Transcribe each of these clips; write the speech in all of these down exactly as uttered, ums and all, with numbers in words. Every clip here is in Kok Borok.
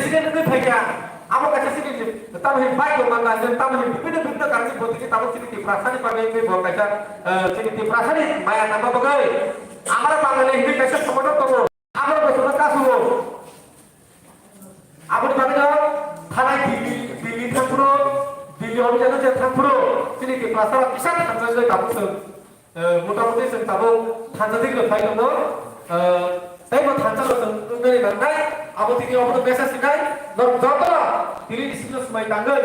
president wngwi phaikha, abo kaisa chini tamni bike rok manna, chini tamni bibhinno bibhinno kaisa bwtwi chini tabuk chini Tiprasani bagwi wngwi bo kaisa, eh, chini Tiprasani maya tangma bagwi amara Bangali hinwi kaisa somoto tongo. Abo bo somoto kasu. Aboni bagwi no thanai Delhi, Delhi thangphuru, Delhi office-o je thangphuru, chini Tiprasa kisa thansa je tabuk chwng. Eh, motamoti chwng tabuk thansa diglo phai tongo. Eh, tei bo thansa bo chwng wngwi nangnai, abo tini obono message sinai, norok jotono tini ni sino swmai tangwi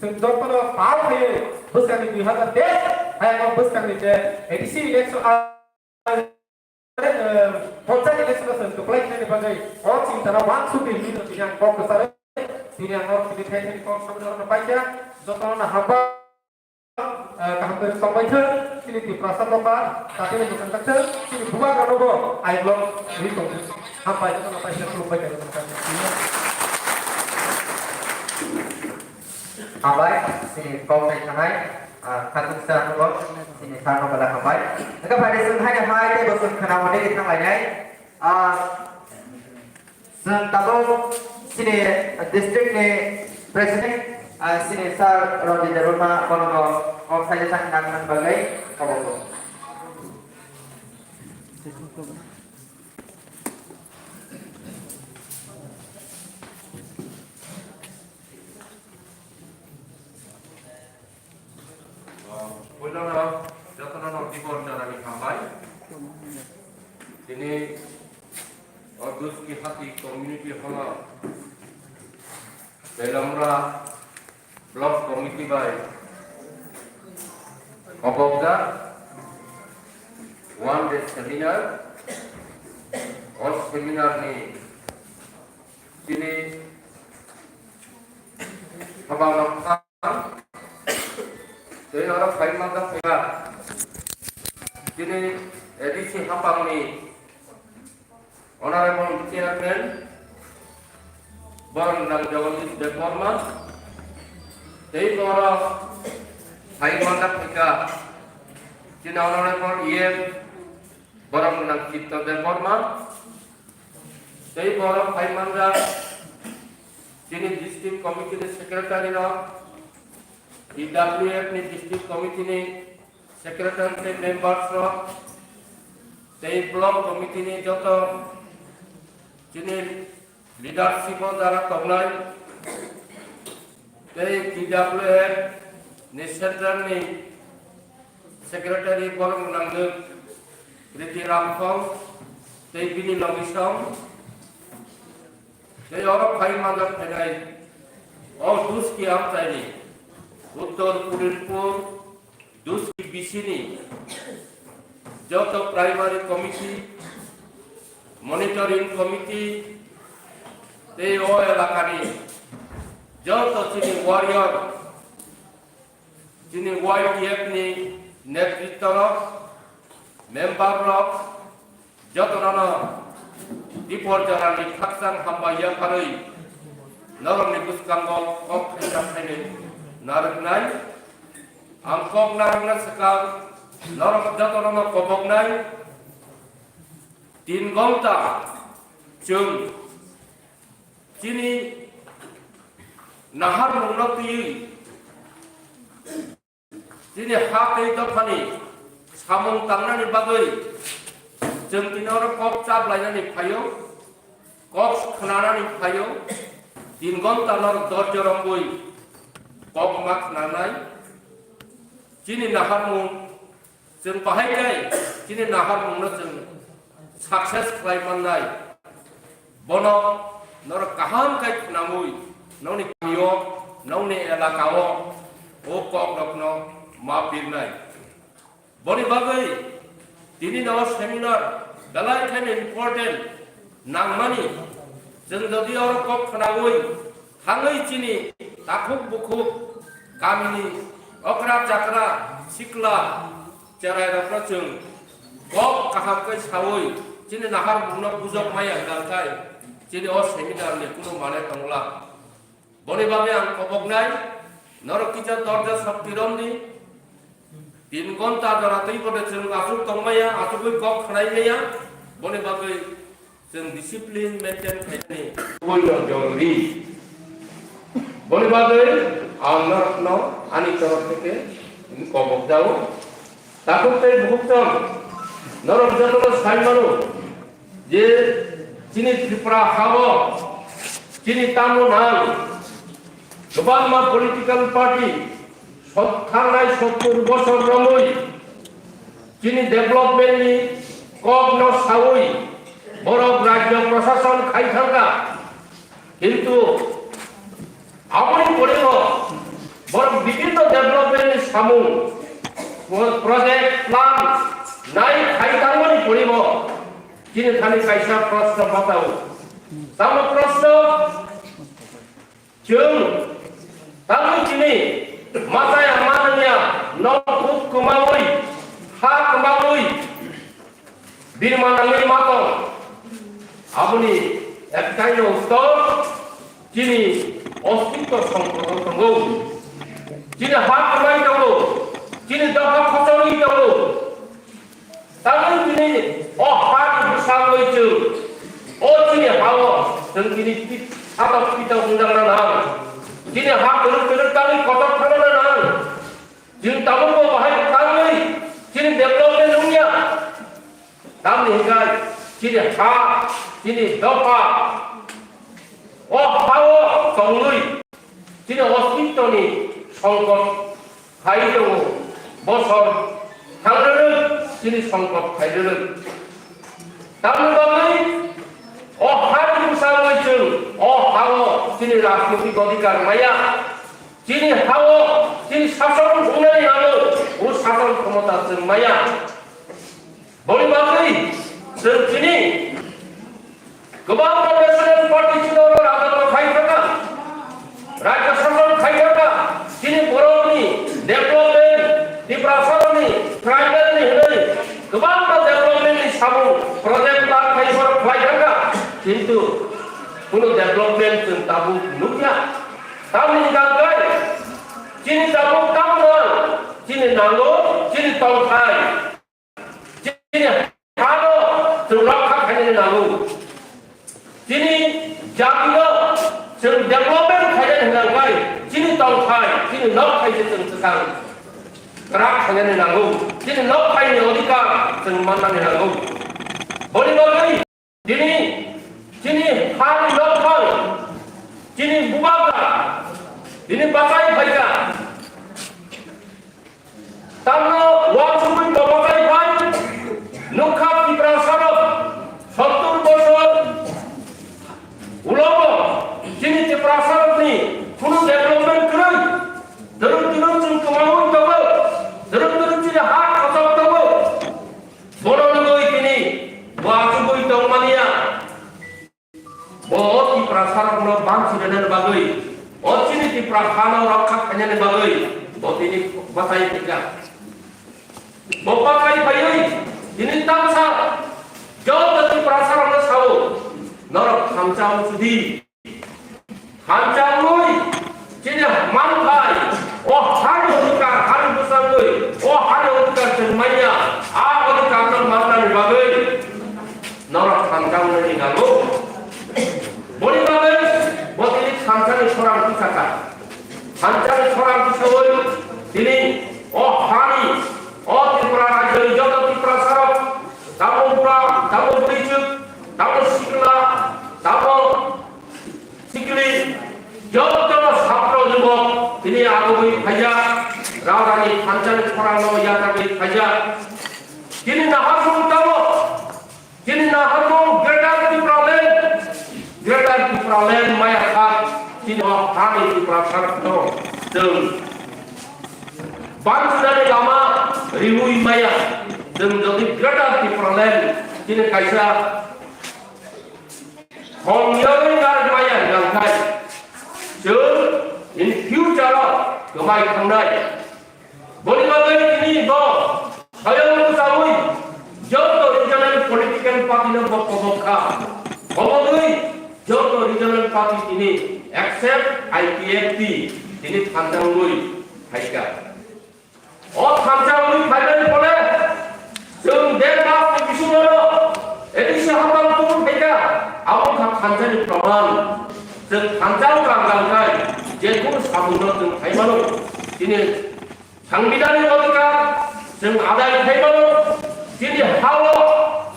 chwng jotono pal khaiwi bwskangni dui hazar teis hayung bwskangni je A D C election, ah, eh, panchayat election-o chwng kwplai khlaini bagwi o chintano uansukni hinwi tini ang kok kwcharwi, tini ang oro tini thai thani kok samani oro paikha, jotono hambai. Ah, kaham khe tongbai thung, chini Tiprasa dopha, tatini mwchang khe thung, chini bubagrano bo ayoklo ri tong thung. Hambai, jotono paisa khulumbai khe. Hambai, chini kok sai thanai, ah, khatung sa nugo, chini sir no bada hambai. Eka pai de sung hai hai de bo sung khana mo de thang lai nai. Ah, Chwng tabuk chini district ni president, ah, chini sir Ranjit Debbarma bono kok saijak nang nang bagwi kobogo. Puilano jotono no dibor jorani hambai. Tini o Duski Hati Community Hall o Belamra Block Committee bai kobokjak one day seminar. O seminar ni tini habang tei oro phai manjak phaikha. Chini A D C haphangni Honorable Chairman borok nang Jagadish Debbarma tei borok phai manjak phaikha. Chini Honorable E M borok nang Chitto Debbarma tei borok phai manjak chini district committee ni secretary rok, E W F ni district committee ni secretary tei members rok tei block committee ni joto chini leadership o jara tongnai tei T W F ni central ni secretary borok nangdwk Riti Ramthong tei bini logisong. Tei oro phai manjak phainai o Duski amchaini Uttor Purinpur Duski B C ni joto primary committee, monitoring committee tei o elakani joto chini warrior, chini Y T F ni netritwa rok, member rok, jotono no dipor jorani khakchang hambai yapharwi norokni bwskango kok khaisa khainwi narwknai. Ang kok narwkna swkang norok jotono no koboknai. Tin gonta chwng chini naharmungno twiwi chini ha tei dophani samung tangnani bagwi chwng tini oro kok chaplainani phaio, kok khnanani phaio, tin gonta norok dorjo rwngwi kok ma khnanai. Chini naharmung chwng bahai khe chini naharmungno chwng success khlai mannai. Bono norok kaham khe khwnamwi nokni kamio, nokni elakao o kokrokno ma pirnai. Boni bagwi tini no seminar belai kheno important nangmani. Chwng jodi oro kok khnawi thangwi chini takhuk bukhuk kamini okra chakra sikla cherai rokno chwng kok kaham khe sawi chini naharmungno bujok maya hwnkhai chini o seminar ni kunu mane tongla. Boni bagwi ang koboknai norok kisa dorja sokti romni tin gonta jora twi bote chwng aswk tongmaya, aswkwi kok khnai maya. Boni bagwi chwng discipline maintain khainani Boino joruri. Boni bagwi ang norokno ani torof theke kobok jao. Takhuk tei bukhuk chwng norok jotono sai mano je chini Tripura hao chini tamo nang kwbangma political party sot-, thangnai sottur bosor romwi chini development ni kok no sawi borok rajyo prashason khai thangkha. Kintu aboni porego borok bibhinno development ni samung, pro-, project plan nai khai tangmani porego chini thani kaisa proshno batao. Tamo proshno Chwng tamo chini machaya mananya nok huk kwmawi, ha kwmawi, birma nangwi matong. Aboni ektaino uttor chini ostitto songkoro tongo. Chini ha kwmai tongo, chini dopha khosongwi tongo. Tamni chini o ha ni bwsangwi chwng o chini hao chwng chini pi-, satok pitok wngjakna nang. Chini ha kwrwk kwrwk tangwi kotor thangna nang. Chwng tabukbo bahai tangwi chini development wngya. Tamni hwnkhe chini ha, chini dopha o hao tongwi chini ostittoni songkot Hai tongo, bosor thangrwrwk chini songkot khairwrwk. Tamni bagwi o hani bwsangwi chwng o hao chini rajnitik odhikar maya. Chini hao chini sason wngnani nango, o sason khomota chwng maya. Boni bagwi chwng chini kwbangma national party chini oro rajotwo khai thangkha, rajya shason khai thangkha, chini borokni development, Tiprasarokni tribal ni hwnwi kwbangma development ni samung project ta khai borok khlai thangkha, kintu kunu development chwng tabuk nukya. Tamni hwnkhe chini tabuk tamo nang, chini nango, chini tongthai. Chini hano chwng rokha khainani nango. Chini jatino chwng development khainani hwnkhai chini tongthai, chini nokthai se chwng swkang kwrak khainani nango. Chini nokthaini odhikar chwng mannani nango. Boni bagwi tini chini hani nokthai, chini bubagra, tini bachai phaikha. Tamno uansugwi tongbatai bai nukha Tiprasarok sottur bosor ulobo chini Tiprasarokni kunu development kwrwi. Dwrwk dwrwk chwng kwmaui tongo, dwrwk dwrwk chini ha kochok tongo. Bono nugwi tini uansugwi tongmaniya. Bo o Tiprasarokno bangsi rwnani bagwi, o chini Tipra hano rokha khainani bagwi bo tini bachai phaikha. Bo bachai phaiwi tini tamsa joto Tiprasarokno sao, norok thansa wngdi. Thansa wngwi chini manthai, o hani odhikar, hani bwsangwi, o hani odhikar chwng manya, a odhikarno mannani bagwi. Norok thansa wngnani nango. Boni bagwi bo tini thansani sorang tisakha. Thansani sorang tisawi tini o hani, o Tripura rajyoni joto Tiprasarok, tamo bura, tamo burichwk, tamo sikla, tamo sikli, jotono satro jubok tini agogwi phaijak, rajani thansani sorangno yatagwi phaijak. Tini naharmung tamo Chini naharmung Greater Tipraland, Greater Tipraland maya kha, chini o hani Tiprasarokno chwng banchinani lama riui maya. Chwng jodi Greater Tipraland chini kaisa thong yagwi narwk maya hwnkha khe, chwng in future o kwmai thangnai. Boni bagwi tini bo soyong bwchaui joto regional political party no bo kobok kha. Kobogwi joto regional party tini except I P F T tini thansa wngwi phaikha. O thansa wngwi phaimani phole chwng der mas ni bisingo no A D C hapang tubun phaikha. Abo wngkha thansa ni proman. Chwng thansa wngkha wngkha khai je kunu samung no chwng khai mano. Chini sangbidhanik odhikar chwng adai khai mano. Chini ha o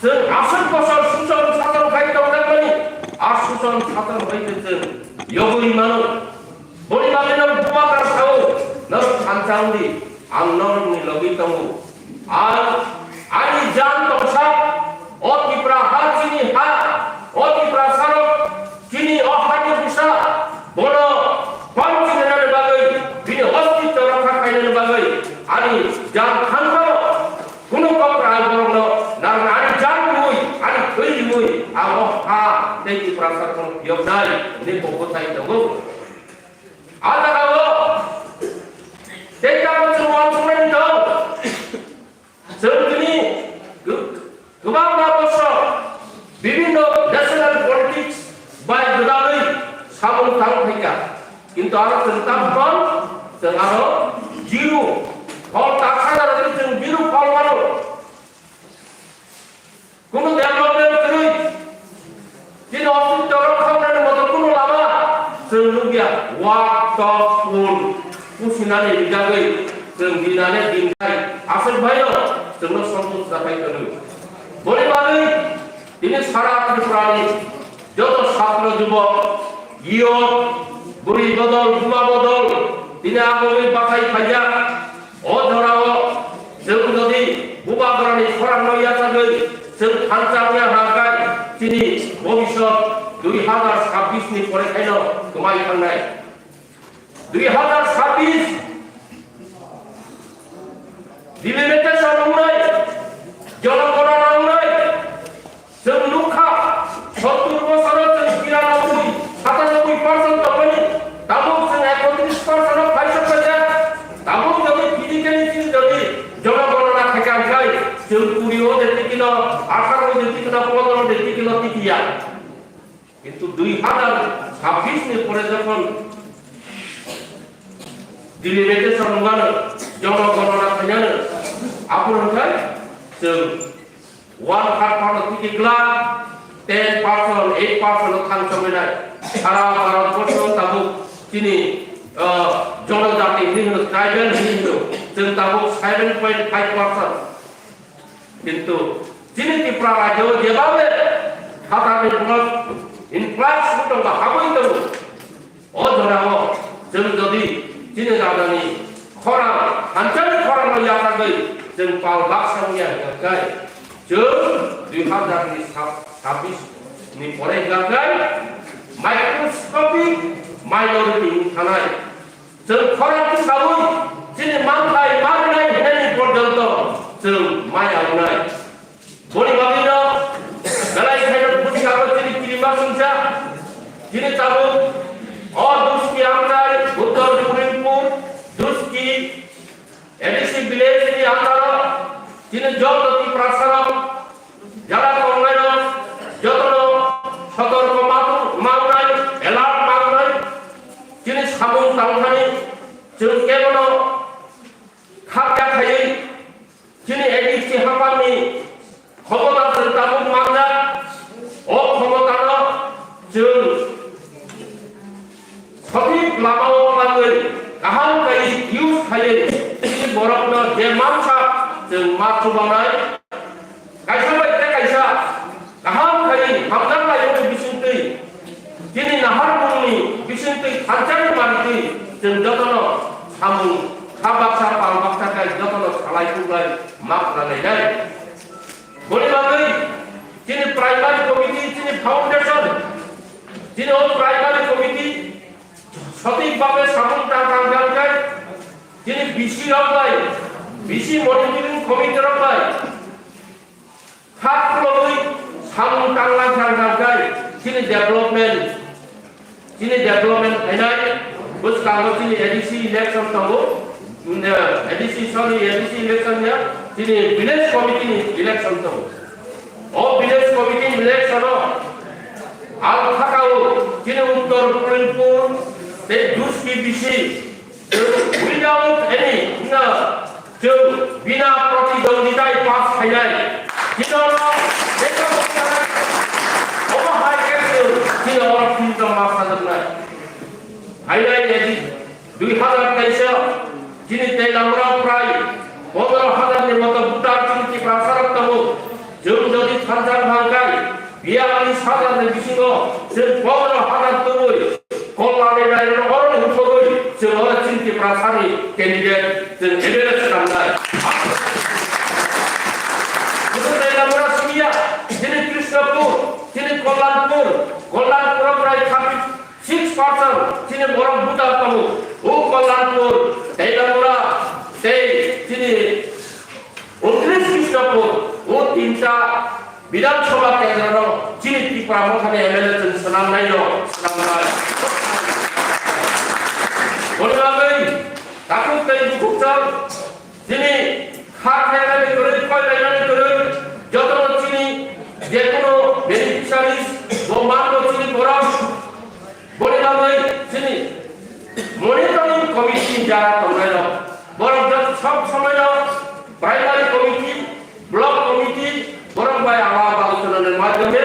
chwng aswk bosor suchon sachon khai tongjakmani, a suchon sachon bai khe chwng yogwi mano. Boni bagwi no Bubagra sao, norok thansa wngdi, ang norokni logi tongo. Ang ani jan tongsa, o Tipra ha chini ha, o Tiprasarok chini o hani busa, bono panchi rwnani bagwi, bini ostitto rokha khainani bagwi, ani jan thansa kunu kok ang borokno nang ani jan riwi, ani thwi riwi, ang o ha tei Tiprasarokno phiyoknai hwnwi kok bwthai tongo. A jaga o tei tabuk chwng uansuknani tong. Chwng tini gw-, gwbangma bosor bibinno national politics bai gwdalwi samung tang phaikha. Kintu aro chwng tabukno chwng aro zero phol ta sana rwgwi chwng zero phol mano. Kunu development kwrwi. Chini office dorok khaunani moto kunu lama chwng nukya. Wak tok pun pusinani rijagwi chwng dinane dinkhai aswk baino chwngno santush jakhai kwrwi. Boni bagwi tini sara Tripurani joto satro jubok, youth, bwrwi bodol, buma bodol, tini agogwi bathai phaijak. O jorao chwng jodi Bubagrani khorangno yachagwi chwng thansa wngya hwnkhe chini bobisot dui hazar sabbish ni pore khaino kwmai thangnai. Dui hazar sabbish delimitation wngnai, jonogonona wngnai, chwng nukha, sottur bosoro chwng biranoboi, satanoboi percent tongmani, tabuk chwng ekotris percent o phaisa phaijak, tabuk jodi physically chini jodi jonogonona khaikha wngkhai, chwng kuri o de tikino, atharo de tikino, pondro de tikino tikiya. Kintu dui hazar sabbish ni pore jokhon delimitation wngmano, jonogonona khainano, aphuru hwnkhe chwng one third part of tiki glak, ten percent, eight percent o thang chongwi nai. Sara Bharat borsho tabuk chini, ah, jonojati hinwi hwno, tribal hinwi hwno, chwng tabuk seven point five percent. Kintu chini Tripura rajyo jebhabe hathani borok influx wngwi tongo, habwi tongo. O jorao chwng jodi chini rajani khorang, thansani khorangno yachagwi chwng pal baksa wngya hwnkhe, chwng dui hazar ni sabbish ni pore hwnkhe microscopic minority wng thanai. Chwng khorang saui chini manthai marinai hinani porjonto chwng maya wngnai. Boni bagwino belai khaino buji abo chini kirima songcha. Chini tabuk o Duski amchai, Uttor Purinpur, Duski A D C village ni amcharo chini joto Tiprasarok jara tongnairok jotono sotorko ma-, mangnai, alert mangnai. Chini samung tangthani chwng kebono khakya khaiwi chini A D C haphangni khomota chwng tabuk manjak, o khomotano chwng sothik lamao manwi kaham kaiwi use khaiwi chini borokno je mansa chwng ma chubanai. Kaisa bai tei kaisa kaham kaiwi hamjak laimani bisingtwi, chini naharmungni bisingtwi thansa ni manwi chwng jotono samung kha baksa pal baksa khe jotono salai kuklai ma khwna nainai. Boni bagwi chini primary committee, chini foundation, chini o primary committee sothik bhabe samung tang tang tang khe chini B C rok bai, B C monitoring committee rok bai kha khulogwi samung tangna thang thang khe chini development, chini development khainai bwskango chini A D C election tongo, mm, eh, A D C, sorry, A D C election ya, chini village committee ni election tongo. O village committee ni election o ang thakao chini Uttor Purinpur tei Duski B C without any, no, chwng bina protidonditai pass khainai. Chini oro, obo hai khe pash hajar nai. Hainai nai di dui hajar teisa chini Teilamura prai pondro hajar ni moto voter chini Tiprasa rok tongo. Chwng jodi thansa bangkai biyang ni sajak ni bisingo chwng pondro hajar tubui Kolani Nairano oroni hukogwi chwng oro chini Tiprasani candidate chwng M L A swnamnai. Busu Teilamura simiya, chini Krishnapur, chini Kollanpur, Kollanpuro prai thirty six percent chini borok voter tongo. O Kollanpur, Teilamura, tei chini Untris Krishnapur, o tinta Bidhan Sabha kendro no chini Tipra Mothani M L A chwng swnamnai no swnamnai. Boni bagwi takhuk tei bukhuk chwng chini kha khainani kwrwi, khoi lainani kwrwi jotono chini jekunu beneficiaries bo mango chini borok. Boni bagwi chini monitoring committee jara tongnai rok, borok joto sob somoi no primary committee, block committee, borok bai awa bagwi tongnai madhyome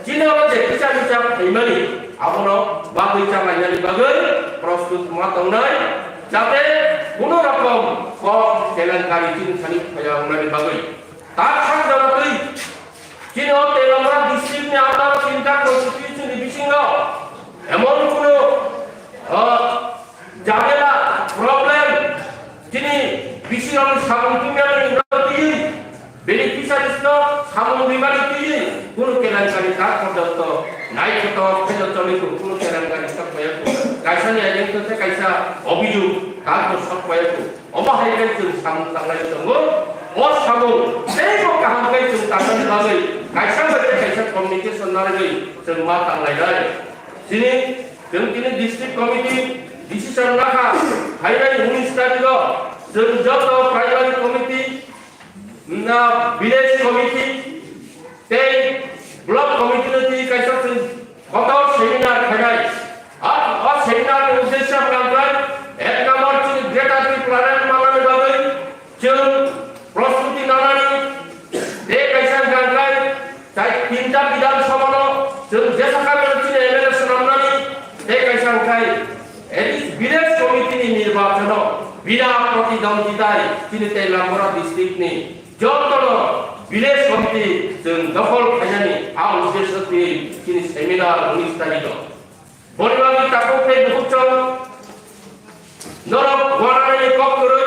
chini oro je kisa kisa phaimani abono bagwi chalainani bagwi prostut ma tongnai, jate kuno rokom kok kelenkari chini thani phaya wngnani bagwi. Ta thang jora twi chini o Teilamura district ni under o tinta constituency ni bisingo emon kuno, ah, jabela problem chini bisi rok ni samung tungya ni twi beneficiaries no samung rwmani twi kuno kelenkari ta porjonto naithotok khe choli kuno kelenkari sok paya kaisa ni agent kaisa obhijog ta sok paya. Omo hai khe chwng samung tanglai tongo. O samung teibo kaham khe chwng tangnani bagwi kaisa bai khe kaisa communication narwgwi chwng ma tanglainai. Chini, chwng chini district committee decision lakha, phainai unis tarikho chwng joto primary committee, na village committee tei block committee no twi kaisa chwng kotor seminar khainai. A, o seminar ni uddesyo hwnkha khe ek number chini Greater Tipraland manani bagwi chwng prostuti nanani tei kaisa hwnkha khe tai tinta Bidhan Sabha no chwng jesa kha chini M L A swnamnani tei kaisa hwnkha khe village committee ni nirbachano bina protidonditai chini Teilamura district ni jotono village committee chwng dokhol khainani a uddesyo twi chini seminar unis tarikho. Boni bagwi takhuk tei bukhuk chwng norok wananani kok kwrwi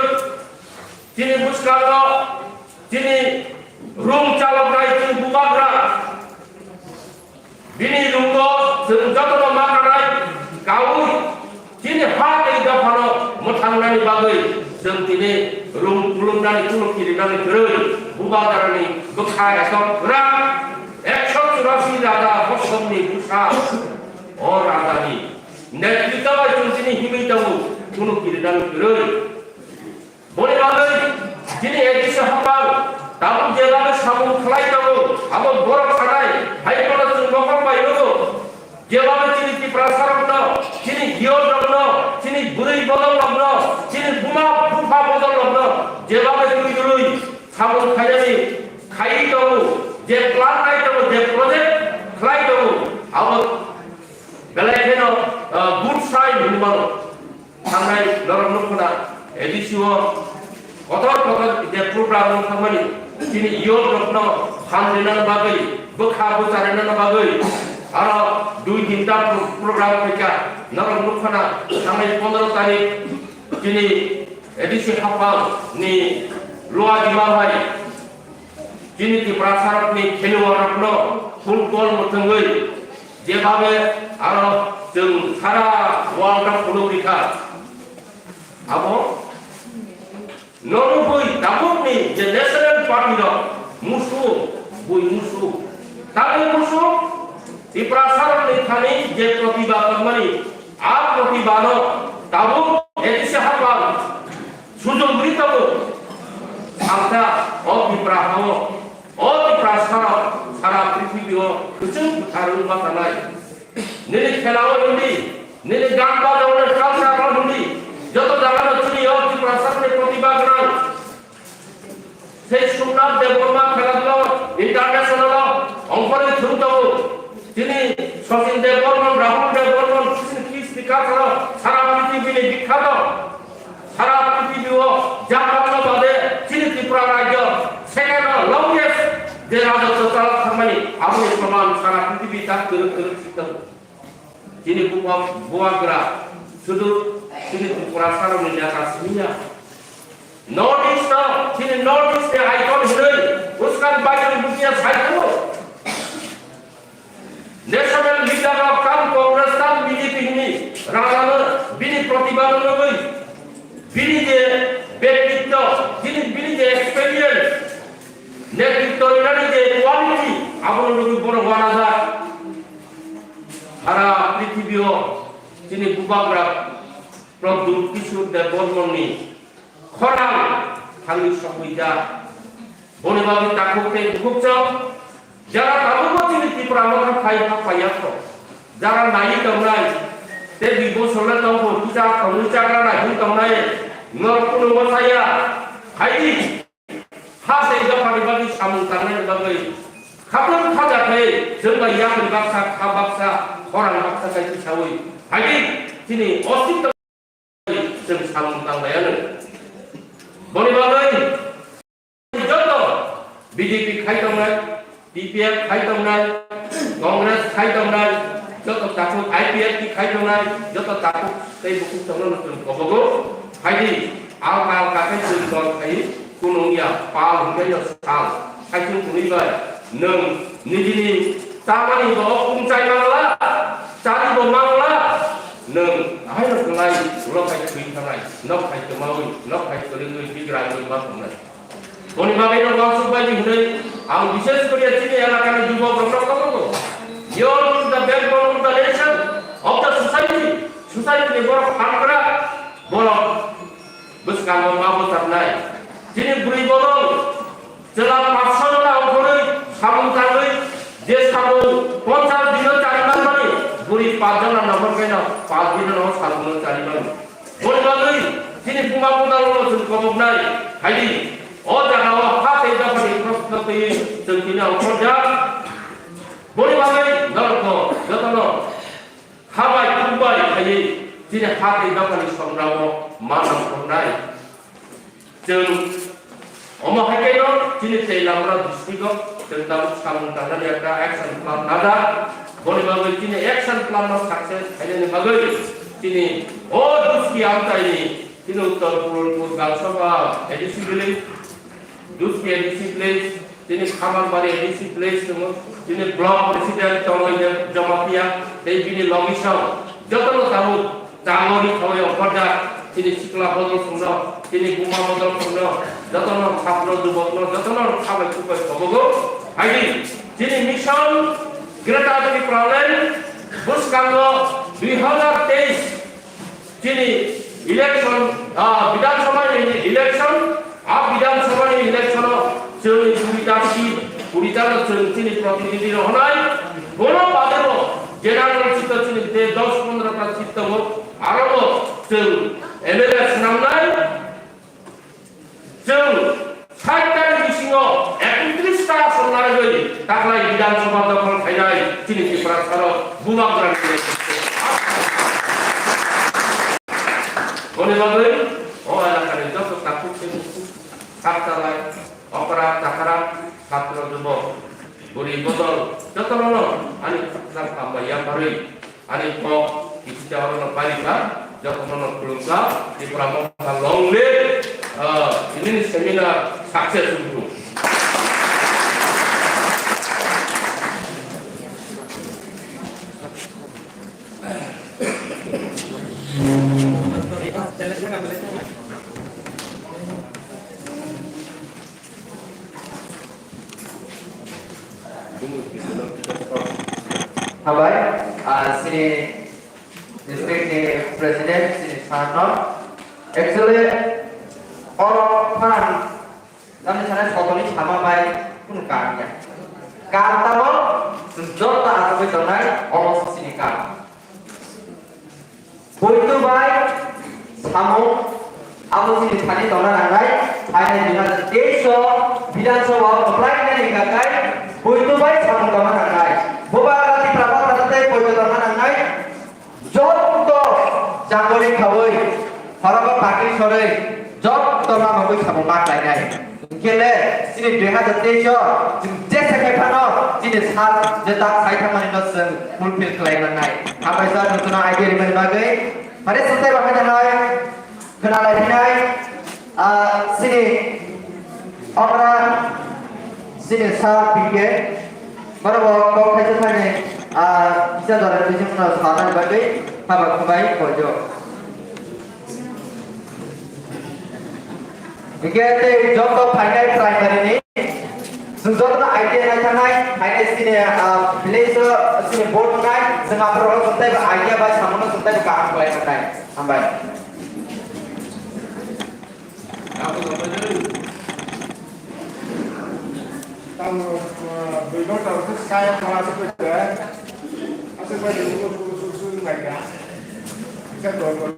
chini bwskango chini rung chaloknai chini bubagra. Bini rungno chwng jotono ma kanai kaui chini ha tei dophano mwthangnani bagwi chwng tini rung khulumnani kuno kirinani kwrwi bubagrani bwkha etok kwrak ekso churasi raja bosomni bwsa o rajani netritw bai chwng tini himwi tongo kuno kirinani kwrwi. Boni bagwi chini A D C haphang tabuk jeba samung khlai tongo, abo borok sanai, hai phano chwng bokhok bai nugo. Jeba chini Tiprasa rokno, chini giyor rokno, chini bwrwi bodol rokno, chini buma bupha bodol rokno, jeba twi twi samung khainani khai tongo, je plan khai tongo, je project khlai tongo, abo belai kheno, ah, good sign hinwi mano. Thangnai norok nukho na, A D C o kotor kotor je program wng thangmani, chini youth rokno phan rinani bagwi, bwkha bwcha rinani bagwi, aro dui tinta pro-, program phaikha, norok nukho na, thangnai pondro tarik chini A D C haphang ni Lower Dimapur hai, chini Tiprasa rokni kheluwa rokno football mwthangwi jebabe aro chwng sara world cup phunuk rikha. Abo norubui tabukni je national party rok musu, bui musu. Tabuk musu Tiprasa rokni thani je protibad tongmani, a protibad no tabuk A D C haphang sujung ri tabuk. Ang kha o Tipra hao. O Tiprasa rok sara prithibi o kwchwng kwthar wngma tanai. Nini khela o hindi, nini gan bajao ni culture o hindi, joto jaga no chini o Tiprasa ni protibad gwnang. Sei Somnath Debbarma khela dolo international o ongkhorwi thwng tongo. Chini Sachin Debbarma, Rahul Debbarma, Bikhato, sara prithibini bikhato, sara prithibio Japanno bade chini Tripura rajyo second longest je rajotwo chalok thangmani aboni proman sara prithibi tak kwrwk kwrwk sitong. Chini bubagra sudu chini Tripura saroni neta simiya. North East no, chini North East ni icon hinwi Muskan Bajrang bukia saikho. National leader of kam Congress tam B J P hini rajano bini protibad nugwi bini je bektitto, bini, bini je experience, netritto rinani je quality, abono nugwi bono wanajak. Sara prithibio chini bubagra Pradyut Kishore Debbarmani khorang thangwi sokwijak. Boni bagwi takhuk tei bukhukchong jara tabukbo chini Tipra motha phai ha phaiya kho. Jara naiwi tongnai tei dui bosor le tongkho, kisa tongwi chagra naiwi tongnai norok kuno mosaya. Phaidi ha tei dophani bagwi samung tangnaini bagwi khatung khaja khe chwng bai yakni baksa kha baksa khorang baksa kai tisaui phaidi chini ositto. Chwng samung tanglaianw. Boni bagwi joto B J P khai tongnai, T P F khai tongnai, Congress khai tongnai, joto takhuk I P F T khai tongnai, joto takhuk tei bukhuk tongno chwng kobogo. Phaidi alka alka khe chwng dol khai kunung ya pal hwnkhe no sal. Khai chwng kunui bai nwng nijini tamani bo kungchai mangla, chari bo mangla. Nwng ahaino kwlai ulo khai thwi thangnai, nok khai kwmaui, nok khai kwrwngwi, bigrangwi ma tongnai. Boni bagwi no uansuk bai di hwnwi ang bishesh koriya chini elakani jubok rokno kobogo. Youth is the backbone of the nation, of the society. Society ni borok phan kwrak borok bwskango ma bwcharnai. Chini bwrwi bodol Chwla panch sho jona ongkhorwi samung tangwi je samung ponchas dino chari manmani, bwrwi panch jona nongkhor khaino panch dino no samungno chari mano. Boni bagwi chini buma buma rokno chwng koboknai. Haidi o jagao ha tei dophani proshno twiwi chwng tini ongkhorjak. Boni bagwi norokno jotono Habai khukbai khaiwi chini ha tei dophani songrao ma nangkhornai. Chwng omo hai khe no chini Teilamra district o chwng tabuk samung tangnani ekta action plan najak. Boni bagwi chini action plan no success khainani bagwi chini o Duski amchaini chini Uttor Purulpur Galsaba A D C village, Duski A D C village, Chini Khamarbari A D C place tongo, chini block president tongo, ine Jamatia, tei bini logisong jotono tabuk changori khawai ongkhorjak, chini sikla bodol songno, chini buma bodol songno, jotono chhapro jubokno, jotono khabai kubai kobogo. Haidi, chini mission Greater Tipraland bwskango dui hazar teis Chini election, ah, Bidhan Sabha ni election, ah, Bidhan Sabha ni election o chwng kuri ta seat, kuri ta no chwng chini protinidhi rohonai, bono bade bo general seat o chini de dos pondro ta seat tongo, aro bo chwng M L A swnamnai. Chwng sait ta ni bisingo ekotris ta ason narwgwi taklai Bidhan Sabha dokhol khainai chini Tiprasa rok bubagrani netrito. Boni bagwi o elakani joto takhuk tei bukhuk, sakchalai, okra chakra, chhatro jubok, bwrwi bodol jotono ani khakchang hambai yapharwi Ani kok kisi jahorno barikha, jotono khulumkha, Tipra Motha long live, ah, ini seminar success wngthung. Hambai, ah, chini district ni president, chini sir no. Actually, oro phan, tamni sana sotoni sama bai kunu kaam ya. Kaam tamo, joto asogwi tongnai, omo chini kaam. Poito bai samung abo chini thani tongna nangnai, phainai dui hazar teis o Bidhan Sabha o kwplai nani hingkha khai poito bai samung tongna nangnai. Bubagra Tipra Motha tei poito tongna nangnai. Joto Changori khaui, horogo pakri sorwi, joto lama bai samung ma khlainai. Hwnkhe le, chini dui hazar teis o, chini jesa khe phano, chini sal je tak sai thangmani no chwng fulfill khlai mannai. Hambai sir, nwng chwngno idea rimani bagwi. Mane swngchai bo hai nai, khna lai phinai, ah, chini okra, chini sal P K, borok bo kok khaisa thani, ah, kisa jora bising no sanani bagwi haba khubai koijo. Hingke tei joto phainai primary ni, chwng joto no idea nai thangnai, phainai chini, ah, village o chini board nai, chwng aphuru rok chwng tei bo idea bai samung no chwng tei bo kaham khlai thangnai. Hambai. Tamo, ah, dui ghonta rok kaya ma aswk bai de, aswk bai de, ulo suru suru suru nai ya. Kisa dol dol.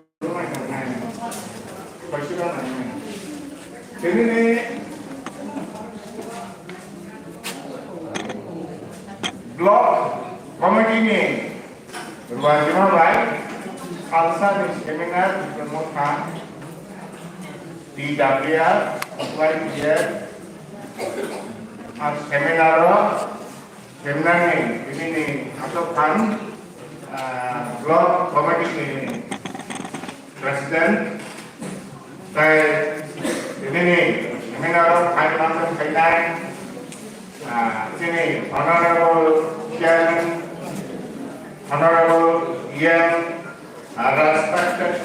Tini ni block committee ni ruajima bai khalsa ni seminar tongmo kha T W R, Y P R, a seminar o Himnani, tini ni aswk phan, ah, block committee ni president, tai tini ni seminar o phai manjak khainai, ah, chini honorable chairman, honorable E M, Respected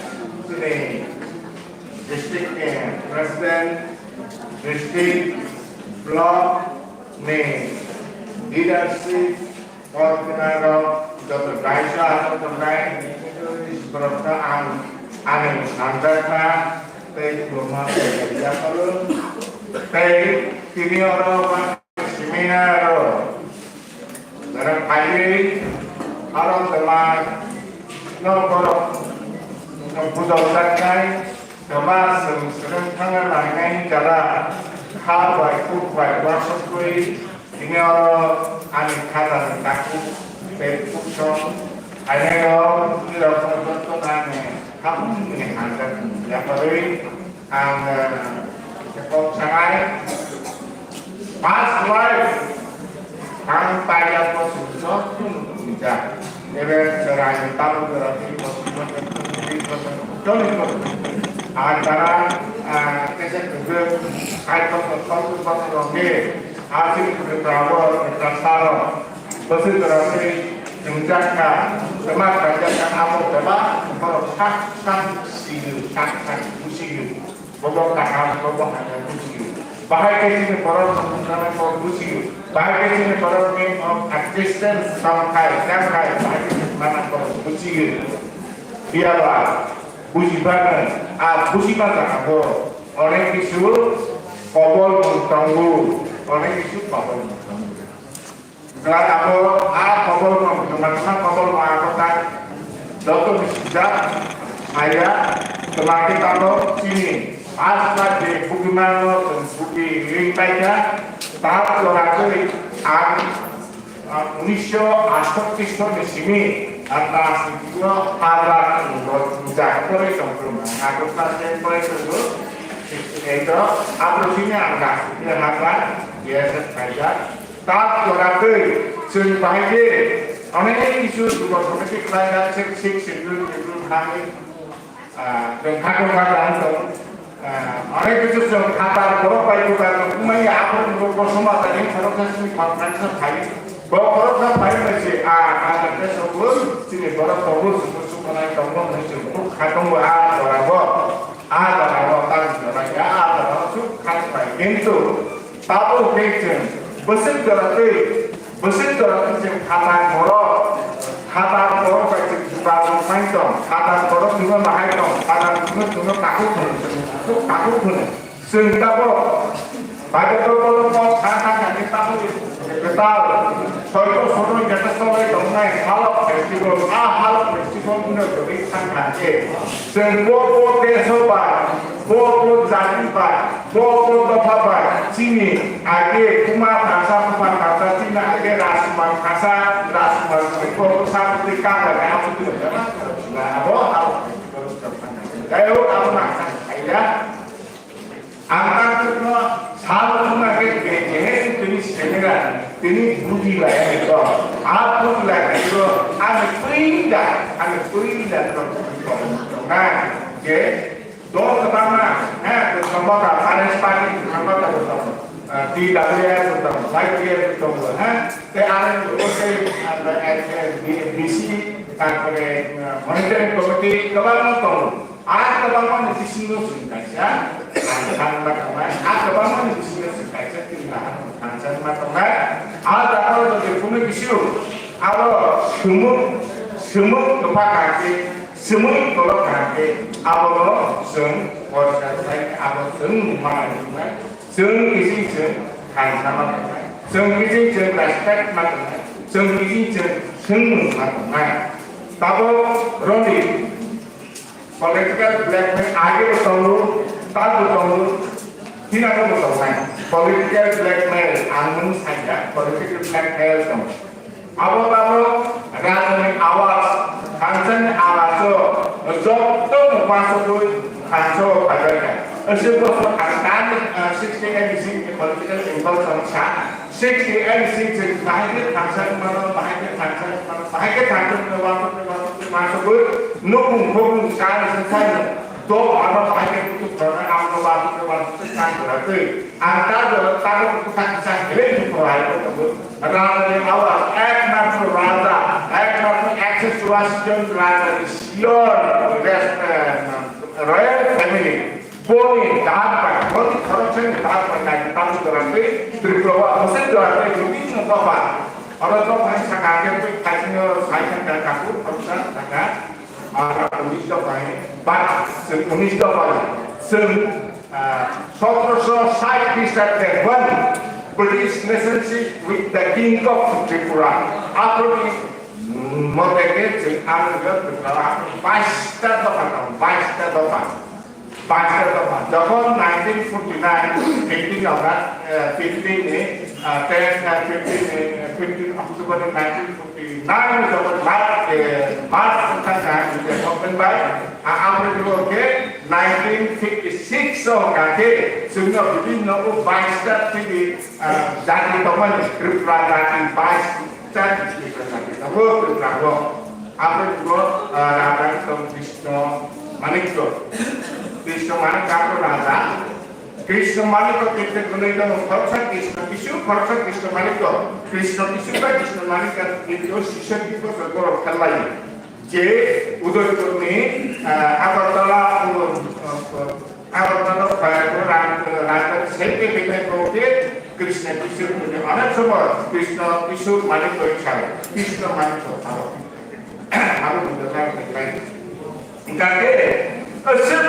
chini district ni president, district, block ni leadership, kok khna rok, joto daisa aswk tongnai, borok no ang ani hamjakma tei khulumma tei yapharo tei tini oro Seminar o jara phaiwi aro twma no borok no bujokjaknai, twma chwng swrwng thangna lainai jara kha bai kuk bai uansukgwi tini oro ani khatani takhuk tei kuksong phainairok nirok no jotono ani khamungni hamjak yakarwi. Ang, eh, kok sanai, past life, ang paida ko sujok pun puja. Ebe serai tamu berarti ko sujok pun puja. Ang tara, ah, kese kese, ai ko ko ko ko ko ni, asi ko bravo, ko saro. Bwswk jora tei chwngjakha, kwma khlaijakha, abo bebak borok sak sak sio, sak sak bwsio. Bobo kaham, bobo hamya bwsio. Bahai khe chini borok samung tanai kok bwsio. Bahai khe chini borok meaning of existence, tongthai, tongthai, bahai khe chini mana borok bwsio. Phiya ba, bujibagan, a bujiba jaga bo onek kisu kobol mung tongo, onek kisu kobol mung tongo. Jwra abo a kobolno, jwra jwra kobolno abo tak joto ni sijak saya, twma khe tabok chini asla je bugimano chwng bugi ring paikha, tak jora twi ang, ah, unisho astotti soni simi, ah, rajniti o hajar rok jak pore tong phuru, Agartala se pore tong phuru, sixty eight o, abo sini ang rajniti hajar, B S F paijak. Tak jora twi chwng bahai khe onek kisu jugo somosi khlaijak, sik sik sik sik sik thangwi, ah, chwng kha kha kha kha tong. Ah, onek kisu chwng khatar borok bai kwtal wngmani aphuru bo kosom asani khoroksa sini conference khai. Bo khoroksa khai mani se, ah, ah, te sobo chini borok tongo, suku suku nai tongo, hwnwi chwng kha tongo, ah, jora bo. Ah, jora bo, tak jora ya, ah, jora bo, suk kha pai. Kintu Tabuk khe chwng bwswk jora twi, bwswk jora twi chwng khatar borok, khatar borok bai chwng jugal rwmani tong, khatar borok chwngno nahai tong, khatar chwngno chwngno takhuk hwno, chwng takhuk hwno. Chwng tabuk Bible o borok kok kha kha kha khe tabuk kwtal soito sono jeta cholai tongnai halok festival, a halok festival wngno kwrwi thang kha khe chwng bo bo deso bai, bo bo jati bai, Bo, bo dopha bai, chini age kuma thangsa, kuma thangsa, chini age rasumang thangsa, rasumang thangsa, bo sa putri kang bai, ha putri bai, abo, abo, Ani puila tongnai je dol kwbangma, ha, kwchangma ta, Congress Party kwchangma ta bo tongo, ah, T W F bo tongo, Y P F bo tongo, ha, tei R N D O tei, ah, B C, tarpore, ah, Monitoring Committee kwbangma tongo. A kwbangmani bisingo chwng kaisa thansa wngma tongnai, a kwbangmani bisingo chwng kaisa twi naharmung thansa wngma tongnai. A jaga o jodi kunu bisio abo swmwk, swmwk kwpha kaham khe, swmwk kolok kaham khe, abono chwng porsa khlai khe abo chwng manai tongnai. Chwng kisi chwng thansa ma tongnai, chwng kisi chwng respect ma tongnai, chwng kisi chwng swngmung ma tongnai. Tabok roni political blackmail age bo tongo, tabok tongo, hina bo tongnai. Political blackmail ang nung saida, political blackmail tongo. Abo tabok rajani awas, thansani awaso jotto no uansugwi thansa o phaibaikha. Aswk bosor ang tani, ah, sixty M C ni political involvement sa, sixty M C chwng bahai khe thansa wngmano, bahai khe thansa wngmano, bahai khe thansa wngmano, uansugwi nukung khukung sa, sa, sa, dok ano bahai khe kutuk khoroknai, ang no uansugwi, uansugwi thansa wngmano. Ang ta jora tabok kisa kisa helai ni phorai ko tabok. Raja ni awas, ekmatro raja, ekmatro access to us jon raja ni senior, eh, royal family. Boni dagbai, boni khoroksa ni dagbai nai tabok jora tei Tripura o bwswk jora tei bibhinno dopha. Oro dopha ni saka khe tei kaisingo sai khe kaku khoroksa saka. Aro unis dopha ni, ba, chwng unis dopha ni, chwng, ah, সতেরোশো ষাট খ্রিস্টাব্দে when British relationship with the King of Tripura, আঠারোশো মতে chwng ang Tripura বাইশটা দফা, বাইশটা দফা, বাইশটা দফা। যখন nineteen forty nine, fifteen August, আহ, fifteen এ, আহ, ten, আহ, fifteen এ, fifteen October nineteen forty nine যখন মার্চ, আহ, মার্চ সংখ্যা গভর্নমেন্ট বাই, আহ, আমরা কি বলতে nineteen fifty six ও কাকে শূন্য বিভিন্ন ও বাইশটা থেকে, আহ, জাতি তখন ত্রিপুরা জাতি বাইশটা জাতি তখন Tripura Aboni ulo, ah, raja wngkha Krishna Manikya. Krishna Manikya abo raja. Krishna Manikya kete gwnwi tongo khoroksa Krishna Kisu, khoroksa Krishna Manikya. Krishna Kisu bai Krishna Manikya kete sisha kito sogoro khalai. Je Udaipurni, ah, Agartala, ah, ah, Agartala bai Ram, Ram Sengke Bidai Koke, Krishna Kisu, onek somoy Krishna Kisu Manikya sai, Krishna Manikya sai. Abo bujo jang khe lai. Hingkha khe, aswk,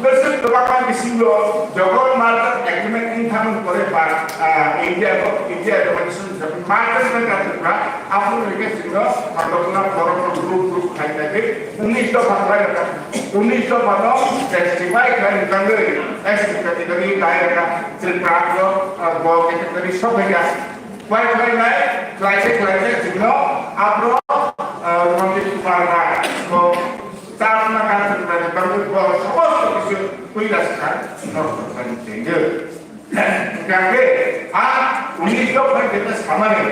aswk kwbangma bisingo Jogor Market Agreement wngthangmani pore ba, ah, India bo, India bo Market wngkha Tripura, abo hwnkhe chwngno khoroksa borokno group group khai khai khe unis dopha khlai rwkha. Unis dopha no testify khlai rwkha, S T category dai rwkha, Tripura bo, ah, bo category sokhaikha. Bai bai nai, khlaijak khlaijak chwngno abro, ah, Ranjit Kumar Rai, bo chakma kanchwlmani bagwi bo somosto kisu puila swkang nosto khlai tongwi. Hingkha khe, a unis dopha khe samani,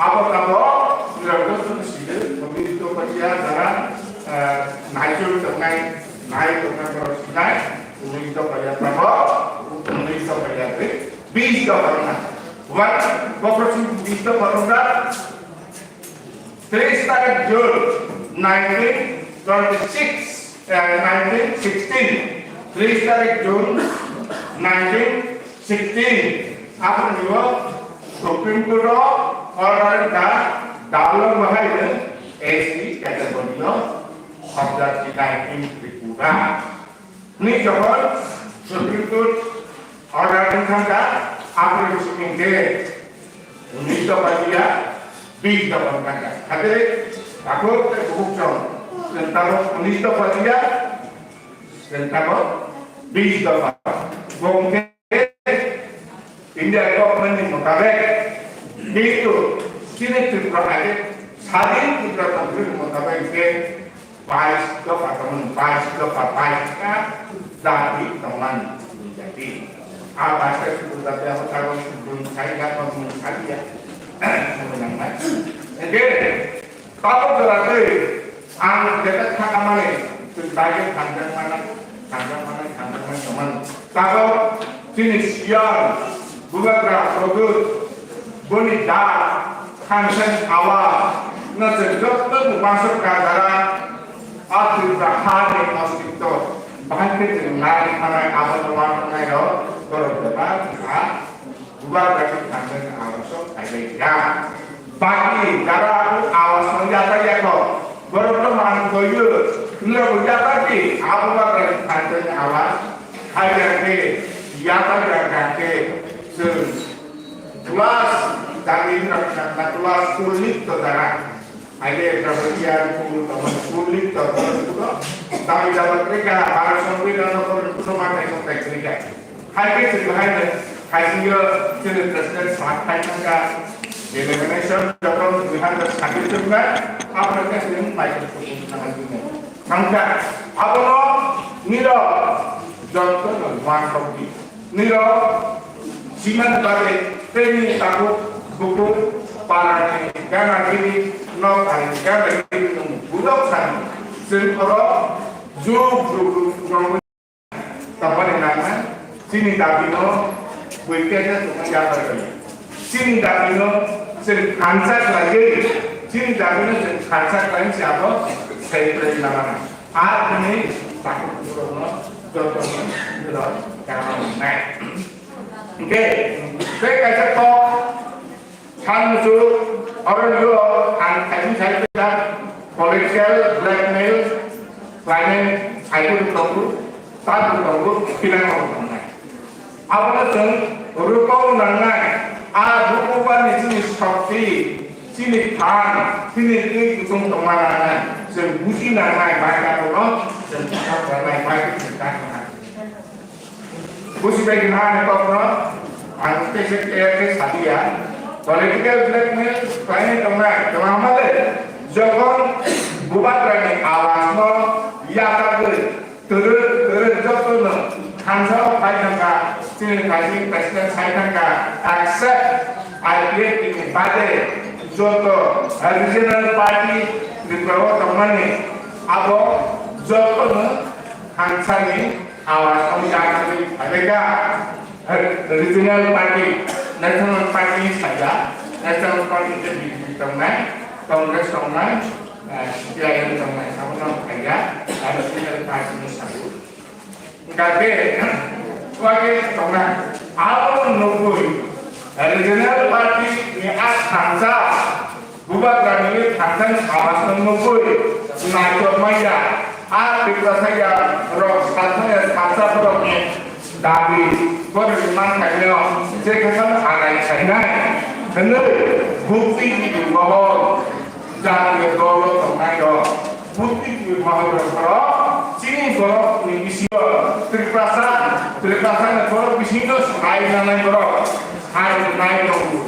abo tamo, sila dosuni sile, unis dopha ya jara, ah, naichul tongnai, nai tongnai borok sinai, unis dopha ya tamo, unis dopha ya twi. Bis dopha wngkha. What? Bokhorok song bis dopha wngkha. Tris tarik June nineteen twenty-six, eh, nineteen sixteen. Tris tarik June nineteen sixteen. Aboni o Supreme Court o order wngkha, Dalong bahai S T category no observe khlai in Tripura. Hwnwi jokhon Supreme Court order wngkha, aboni bising de unis dopha ya, bis dopha wngkha. Hade takhuk tei bukhuk chwng, chwng tabok unis dopha ya, chwng tabok bis dopha. Bo hwnkhe India government ni mutabek, kintu chini Tripura age sadin Tripura tongmani mutabek je bais dopha tongmani, bais dopha, bais ta jati tongmani, jati. A bais ta sudu jati abo thago sudu sai ga tongmani sai ya. Sudu nang mai. Ege, tabok jora tei Ang jeta thangmani, twi baikhe thangjak manai, thangjak manai, thangjak manai tongmani. Tabok chini Siyan, Bubagra, Produt, boni da, thangsani awa, no chwng joto ni basok kajara, a Tripura ha ni ostitto, bahai khe chwng nai thanai, abo no wa thanai rok, borok bebak ha. Bubagra khe thangjani awaso phaibai ya. Baki jara o awaso yatai yakho. Borok no man koyo. Nrok yatai di, a Bubagra khe thangjani awas. Hai ya khe, yatai ya khe, chwng class, jani nrok na class kulit to jara. Aile Dravidian kuno tamo kulik to kuno. Tapi dapat mereka para songpil dan kuno makai songpil mereka. Hai ke sih hai ne, hai sih yo sini president saat hai tangka denomination jokon Tuhan tersakit juga apa ke sih mai ke kuno tangka apa no niro jokon wan songpil. Niro, siman bade, teni tabuk, buku, parani, gana gini, nok hari, gana gini, nung, budok sani. Sing oro, juk, juk, juk, juk, tapani nana, sini dabi no, buikenya, tuma yapar kaya. Sini dabi no, sini kansak lagi, sini dabi no, sini kansak lagi, siapa, saya kira di mana. Ar ini takut burukno joto ni nilor karam nai. Oke, saya kaisa kok san musu orang yo ang kaji saya kita political blackmail, planning, saya itu tunggu, satu tunggu, bilang orang nai. Abono chwng rwkao nangnai, a rwkao ba ni chini shokti, chini phan, chini twi kutung tongma nangnai, chwng buji nangnai, bai abono chwng kha khlainai, bai chwng kha khlainai. Buji bai gwnang ani kokno ang tei se clear khe sadia, political blackmail khlainai tongnai, kwbangma le, jokhon Bubagrani awazno yakagwi, Kwrwi, kwrwi jotono thansa o phai thangkha, chini kaisa president sai thangkha, accept I P F T ni bade joto regional party Tripura o tongmani abo jotono thansani awaz wng jakgwi phaikha. Regional party, national party saya, national party ke B J P tongnai, Congress tongnai, eh, C P I M tongnai, abono phaiya, aro regional party ni sabu. Hingkha khe, wake tongnai, abono nugwi, regional party ni a thansa, Bubagrani thansa ni awaz no nugwi, naitok maya, a Tiprasa ya rok, sathaya, satsa borok ni dabi, borok ni man khaino, je khe sano anai khainai, hwnwi, bukti ni mohor, jatiyo dolo tongnai rok, bukti ni mohor rok, chini borok ni bisingo, Tiprasa, Tiprasa ni borok bisingo sai nanai borok, sai nai tongo.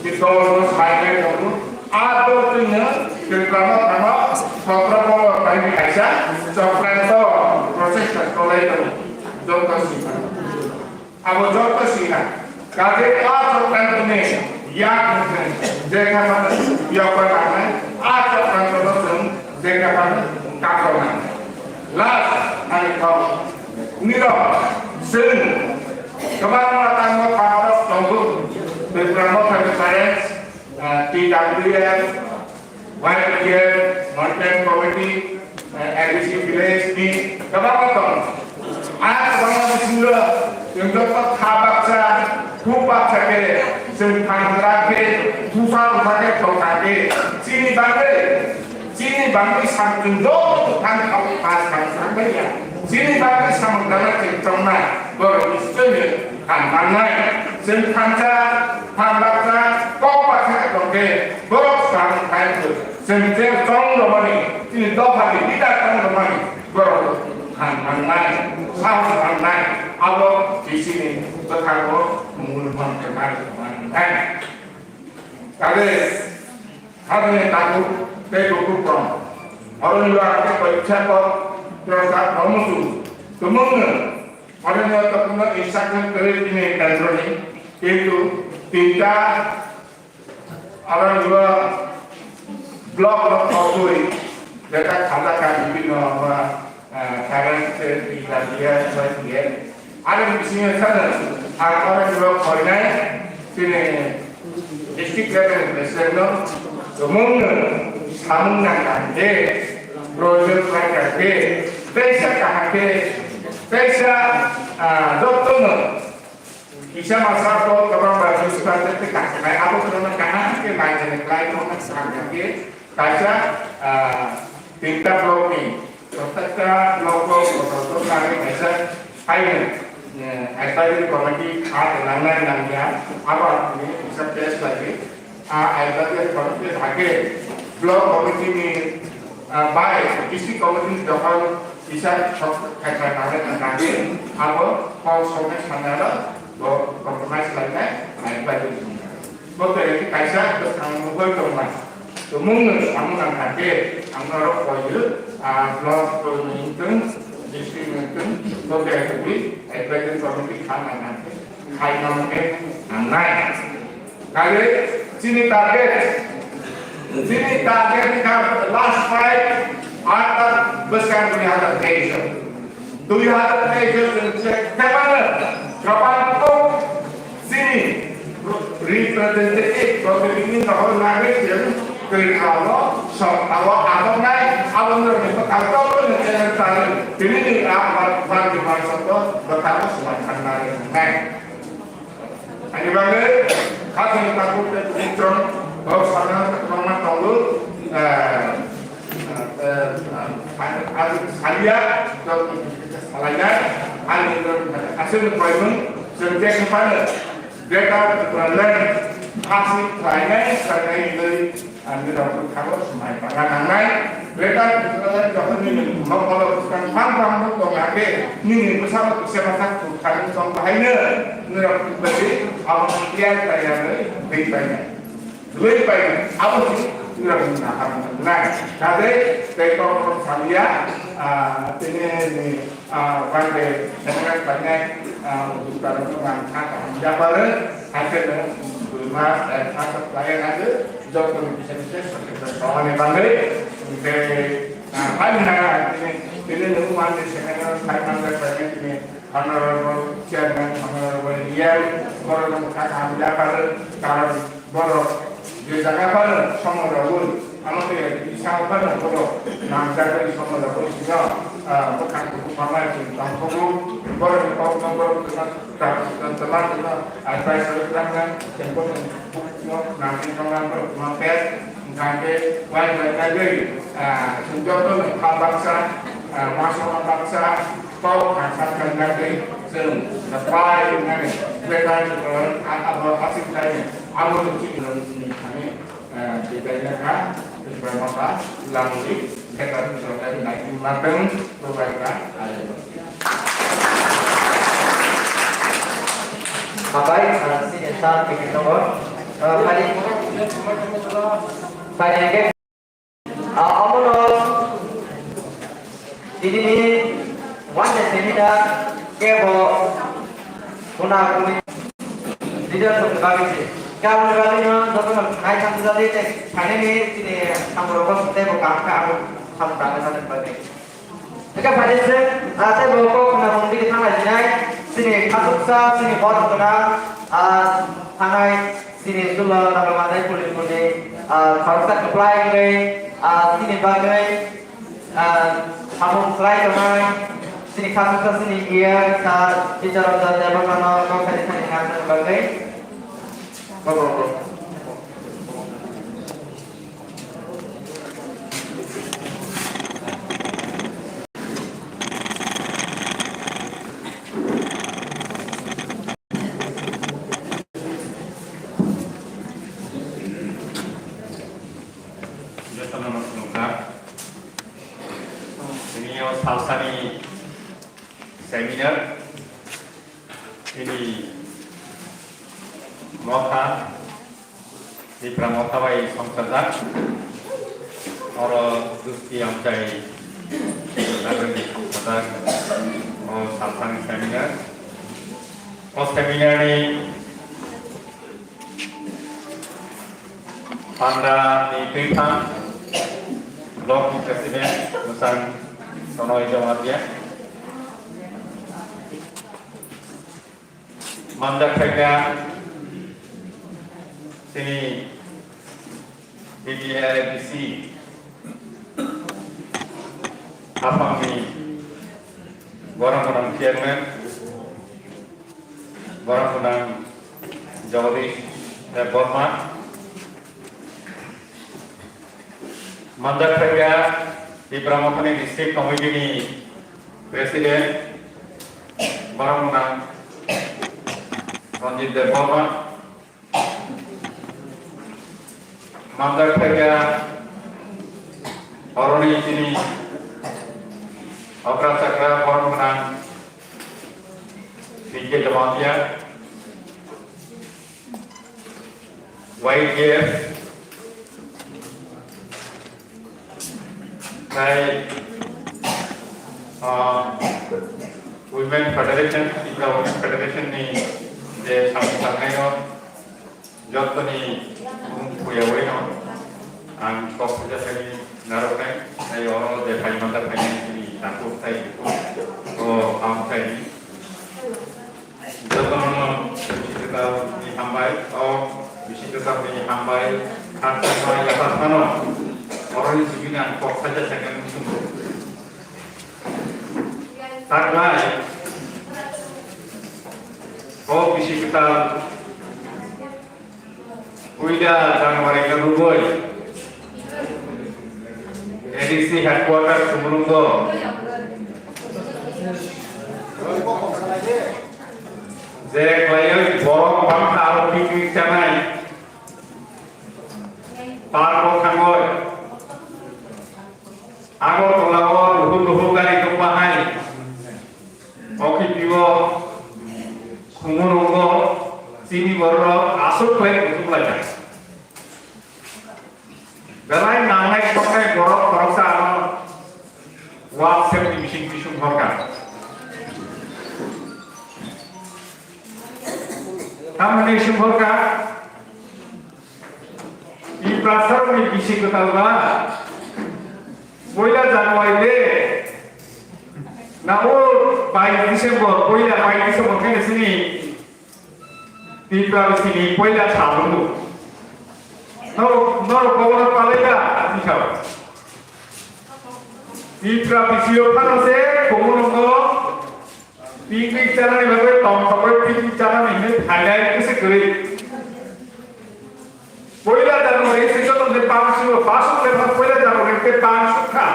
Khe dol no sai nai tongo. A dol twino Tripura no thangma sotro polo bai kaisa chokranto process ta cholai tongo. Joto sina. Abo joto sina. Kage a chokranto ni yak mungkin jekha mana yoga nangnai. A chokranto no chwng jekha mana kakol nangnai. Last ani thok. Nirok chwng kwbangma tangma pharok tongo. Tripura Motha ni parents, ah, T W F, Y P F, Mountain Committee, ah, A D C village ni kwbangma tongo. A kwbangma bisingo chwng joto kha baksa, khu baksa khe, chwng thangra khe, thusa rwsa khe, thokha khe, chini bagwi Chini bagwi samung do thang thang pas thang thang baiya. Chini bagwi samung dana chwng tongnai, borok nischoi ni ham mangnai. Chwng thansa, ham baksa, kok baksa khe tongkhe, borok samung khai thwk. Chwng je chong romani, chini dopha ni leader chong romani, borok ham mangnai, sahos mangnai. Abo chini bwkhango mungul man khe mangnai. Kale Habini tabuk tei bukukrok. Oro ni bagwi koi kisa kok prosa omusu tumungno. Oro ni tokno instruction kwrwi tini kendroni. Kintu tinta oro ni block no kobui. Jeta khanda ka bibino ba, ah, current affairs, P W D, S Y P F. Ani bisingo sano, ang oro juro koinai, chini district level president no, tumung no, samung nang kang khe, project lai kang khe, teisa kaham khe, teisa, ah, joto no, kisa masa ko kwbang ba buji ba tei kaham khe, abo no kaham khe lai khe, lai no kaham khe, Kaisa, ah, tinta block ni, protekta block o kotor kok nangwi kaisa haino, eh, advisory committee kha tei nangnai nangya, abo ni kisa test lagi. Ah, advisory committee hakhe block committee ni, ah, bai district committee ni dokhol kisa sok khaisa nangnai nangya, abo kok soknai sanaro bo compromise lainai advisory committee. Bo berai khe kaisa bwskango mungwi tongma. Tumungno samung nang kha khe ang norok koiyo, ah, block ni wngtong, district ni wngtong, bo berai khe advisory committee kha nang kha khe, khai nang khe nangnai. Kaiwi chini target, chini target ni kha last fight, ata bwskang dui hazar teis. Dui hazar teis chwng check khaimano, kwbang kok chini representative, protinidhi ni nohor nagwi chwng kwrwngkhago, songkhago, abonai, aboni rokni bwkhak tongmani channel tani, tini ni a bar, bar, bar, songkho bwkhago swmai thangna rwnai. Ani bagwi khasni takhuk tei bukhuk chwng kok sana kwbangma tongo, eh, eh, eh, ani salia, jotoni salainai, ani aswkni koimung chwng je kwphano Greater Tipraland khasni khlainai, khlainai hinwi Ang nirok bwkhango swmai tangna nangnai. Greater Tipraland jokhon nini mokolo bwskang bang bang bo tong ya khe, nini bwsano kisa bwsa kwthang tong bahaino nirok bwswi abo clear paiyani twi painai. Twi painai. Abo si nirok ni nahar nangnai. Kade tei kok kok samya, ah, tini ni Ah, bangke sekarang banyak, ah, untuk dalam orang kata hamjabar, hasil dengan dua mas, eh, kata pelayan ada, jawab kami bisa bisa sekitar kawan yang bangke, ah, paling nara ini, ini nunggu mandi sekarang saya mangga banyak ini, Honorable Chairman, Honorable Ian, orang kata hamjabar, kawan Borok je jaga phano somo rogwi, amo tei isa phano borok nang jaga ni somo rogwi sino, ah, bwkhak kuthuk mangnai chwng tongthogo. Borok ni kokno borok twma, twma, twma, advice rwkha, chwng borok ni kokno nangwi tongna borok twma pes, hwnkha khe wai wai naiwi, ah, chwng joto no kha baksa, ah, uansukma baksa, Kok kha sakha wngkha tei chwng pai wngnani, betai chwng abo hasing khlaini, abo chini thani, eh, betai wngkha, Tripura Motha, Lamuri, betai chwng pai nai ma tong, Tripura Motha, ale. Habai, ah, sini sal bikin nomor, eh, tadi, tadi ke Ah, omono tinini one day seminar kebo kuna kuni leaders of the bagwi se. Kaboni bagwi no jotono hai tham jani te thainani chini samung rok tei bo kam kha abo samung tangna bagwi. Eka phai se, ah, tei bo kok khna mung bini thang lai sinai, chini khasuksa, chini borok khna, ah, thanai, chini sulo, nang manai puli puli, ah, khoroksa kwplai wngwi, ah, chini bagwi, ah, samung khlai tongnai, chini khasuksa, chini iya, sa, teacher of the development, kok thani thani nang bagwi. Bo, bo, bo. Jotono no khulumkha. Tini o salsani seminar, tini motha, Tipra Motha bai songchajak. Oro Dusti Amchai Nagari songchajak. O salsani seminar. O seminar ni panda ni twithang Block ni President Musang Sonoy Jamatia. Manjak khaikha chini B T R A D C aphangni borok gwnang chairman, borok gwnang Jagadish Debbarma, manjak khaikha Tipra Mothani District Committee ni President, borok gwnang Ranjit Debbarma, manjak khaikha oroni chini okra chakra borok gwnang P K Jamatia, Y T F, tei, ah, Women Federation, Tipra Women Federation ni je samung tangnaino jottoni mung puyawi no ang kok sajaknai narwknai, tei oro je phaimanta phainai chini takhuk tei bukhuk o ang tei Jotono bisi kwtal ni hambai, o bisi kwtal ni hambai, khatungma yapharphano, oroni simi ang kok saja saja nung sungkuk. Taknai, o bisi kwtal puila January no ruboi A D C headquarter Sumulungo je khlaiwi borok bangkha aro picnic chanai park o thangoi Agartala o luhur luhur gari tongma hai. Okitio Sumulungo chini borok aswk khlai kutuk laijak. Belai nangnai khoknai borok khoroksa ano WhatsApp ni bising bising horkha. Tamoni bising horkha. Tiprasarokni bisi kwtal ba poila January de na o bais December, poila bais December khe sini Tipra sini poila sabuno. No, no, kobono palai da, ani sao. Tipra bisio phano se kobono ko Picnic chanani bagwi tongthokgwi picnic chanani hinwi phainai kisa kwrwi. Poila January se joto se bangsu, bangsu lephar poila January se bangsu kha.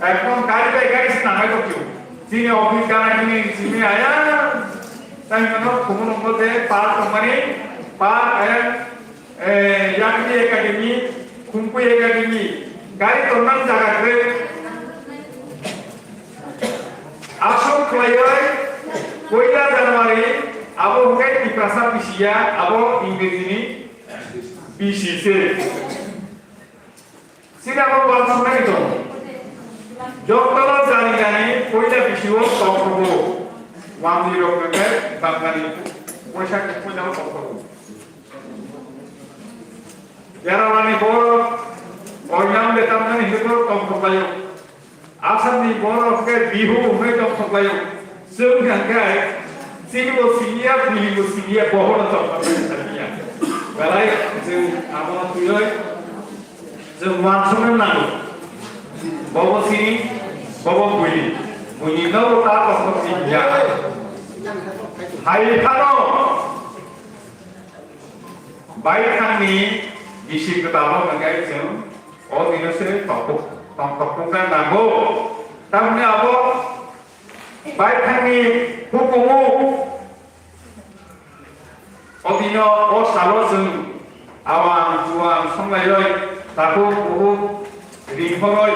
Ekdom gari bai gari se nangai tongphio. Chini office gana chini chini aya. Tei mano kumun ongko je park tongmani, park aya. Eh, Yakni Academy, Khumkui Academy, gari tongnang jaga kwrwi. Aswk khlaiwi poila January abo hwnkhe Tiprasa bisi ya, abo Ingreji ni bisi se. Sida bo uansuknai tongo. Jotono jani jani poila bisio tongthogo. Wamli rok hwnkhe Bangla ni poisa poila o tongthogo. Kerala ni borok oinam le tamnani hwnkhe tongthoklaio. Assam ni borok hwnkhe Bihu hwnwi tongthoklaio. Chwng hwnkhe chini bo siniya, bini bo siniya, bohono tongthoklaio saniya. Belai chwng amo twiwi chwng uansukna nango. Bobo sini, bobo buini. Buini nogo ta tongthokni ya. Hai phano Baithangni bisi kwtal rok hwnkhe chwng o dino se tongthok-, tongthokna nango. Tamni abo baithangni hukumu o dino o salo chwng awang chuwang songlaiwi takhuk bukhuk ringkhorwi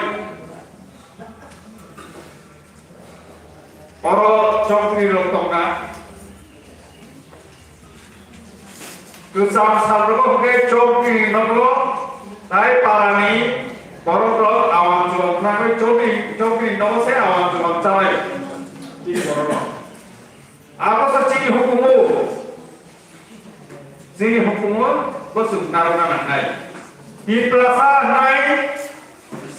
Oro chokri rok tongna. Kwcham sal rok hwnkhe chokri nogo tai parani borok rok awang chuwang nangwi chokri, chokri nogo se awang chuwang chalai. Chini borok rok. Abo se chini hukumu. Chini hukumu bo chwng narwkna nangnai. Tiprasa hwnwi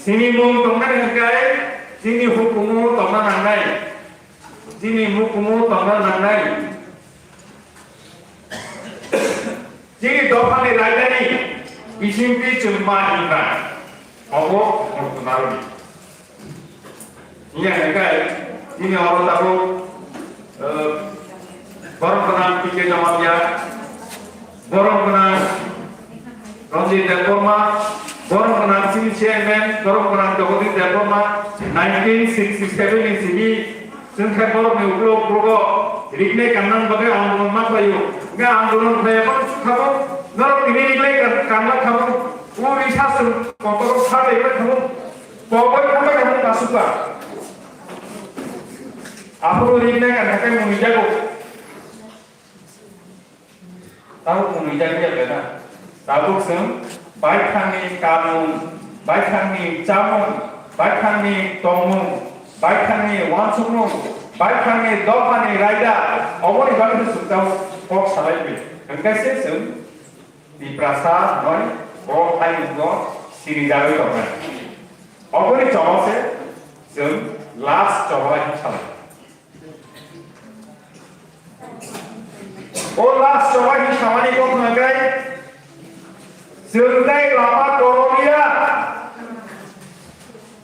Chini mung tongnani hwnkhe chini hukumu tongna nangnai. Chini hukumu tongna nangnai. Chini dophani raidani bisingtwi chwng ma himba. Obo Murkunaroni. Iya hwnkhe chini oro tabuk, eh, borok gwnang P K Jamatia, borok gwnang Ranjit Debbarma, borok gwnang chini chairman, borok gwnang Jagadish Debbarma, nineteen sixty seven ni simi chwng khe borokni ulo ulo riknai kanna bagwi andolon ma khlaio. Hwnkhe andolon khlaiya phano suk thabo, norok tini riknai kan-, kanna thabo, o risa chwng kotor kha lai kha thabo, kokbai kha lai kha thabo, kasuk ba. Aphuru riknai kanna khe mwnwi jago. Tabuk mwnwi jagwi ya beda. Tabuk chwng baithangni kamung, baithangni chamung, baithangni tongmung, baithangni uansukmung, baithangni dophani raida, oboni bagwi chwng tabuk kok salai phi. Hwnkhe se chwng Tiprasa noi o hayungno sirijagwi tongnai. Oboni chomo se chwng last chomo hai salai. O last choba hi samani kok nagai, chwng tei lama korokya,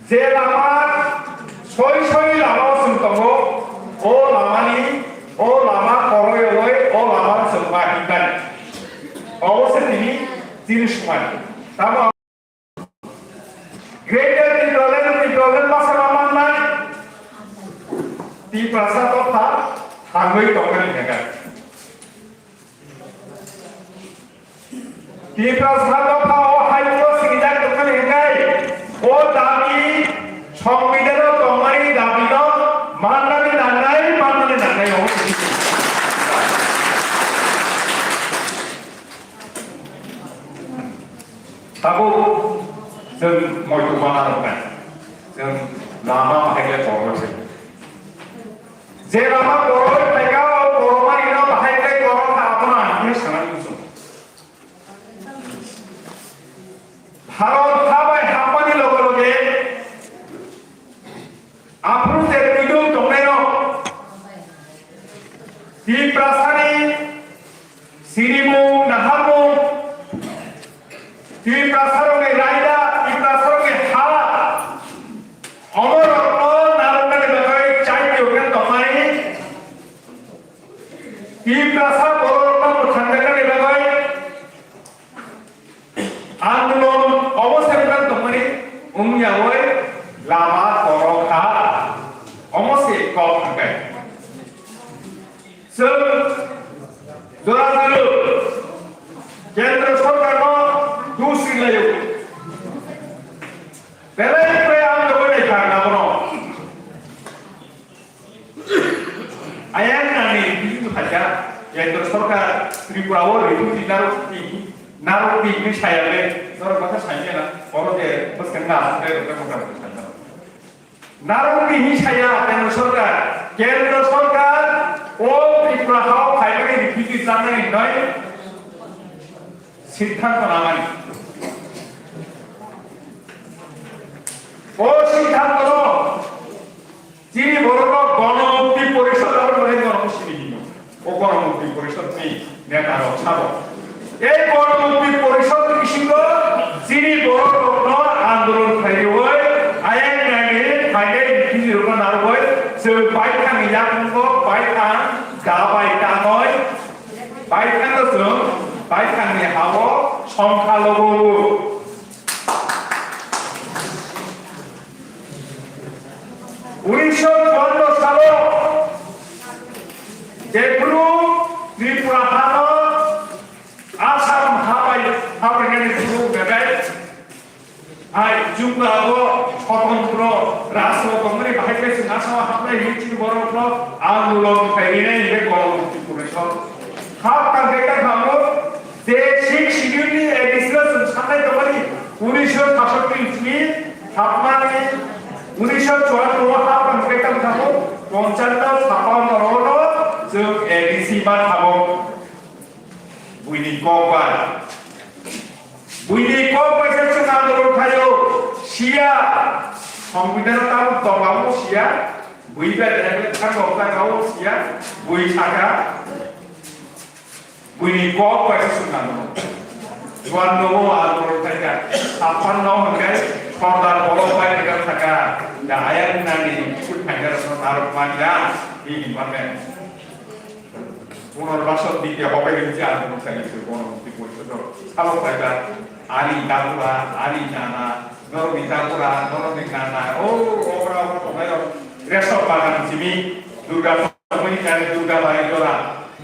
je lama soi soi lama o chwng tongo, o lamani, o lama koroi roi, o lama o chwng ma himnani. Obo se tini chini sumani. Tamo Greater Tipraland, Tipraland basa ma mannai, Tiprasa dopha thangwi tongmani hwnkha. Tiprasa dopha o hai o sinijak tongmani hwnkha. O dabi, Songbidhano tongmani dabino mannani nangnai, mannani nangnai o. Tabuk chwng moitu bana rwknai, chwng lama bahai le kormo se. Je lama koroi phaika, o koromani no bahai le korokha abono ang khe sanai muchung. Bharat ha bai hapmani loge loge Aphuru je twidul tongnairok, Tiprasani sinimung, naharmung, Tiprasarokni raida, Tiprasarokni ha, omorokno narwknani bagwi chaitokna tongmani, Tiprasa bororokno mwthangjaknani bagwi Andolon obo se wngkha tongmani wngya oi lama korokha. Omo se kok hwnkhe. Chwng jora jora Kendra Sorkarno dusi laio. Belai khe ang jogoi nai kha abono. Ayang nani refugee phaikha, Kendra Sorkar Tripura o refugee narwk twi, narwk twi hinwi saya le, norok bakha sai manya na, oro je bwskang na aswk tei rwkha rwkha sai manya. Narwk twi hinwi saya Kendra Sorkar, Kendra Sorkar o Tripura hao phaimani refugee changnani hinwi siddhanto nangnani. O siddhanto no Chini borok no Gono Mukti Porishod abo nai Gono Mukti ni hino. O Gono Mukti Porishod ni neta rok sabo. Ei Gono Mukti Porishod ni bisingo chini borok rok no andolon khlai rwui ayang nai ni phainai chini rok no narwui chwng baithang ni yakung o baithang da bai tanoi baithang no chwng baithang ni ha o songkha logo. Unisho chuanno salo jephru Tripura hano Assam habai habainani phuru bebai hai chwngno abo swtantro rashtra tongmani bahai khe chwng Assam habai hinwi chini borokno andolon khlai rinai hinkhe Gono Mukti Porishod. Hap tangkhe tangkha abo je Sixth Schedule ni A D C o chwng sanai tongmani, unisho satashi ni hapmani, unisho chuanno o hapmani khe tamo thangkho, ponchash chhappanno oro chwng A D C ma thabo. Buini kok bai. Buini kok bai se chwng andolon khlaio. Siya, Songbidan o tabuk dogao siya, bui bai bai thango jagao siya, bui saka, buini kok bai se swnam no. Juan no o al boro thaika, apan no hwnkhe sordar boro bai thaika thaka, da ayang nani kut thaika rok no narok manya, bini mane. Punorbasot dike hobe rinci ang mung sani se bono mukti porisodo sabo kaiba ani dakura, ani nana, norokni dakura, norokni nana, o obra obra tongnai rok resok bagan simi Durga Pujani kare Durga Bari jora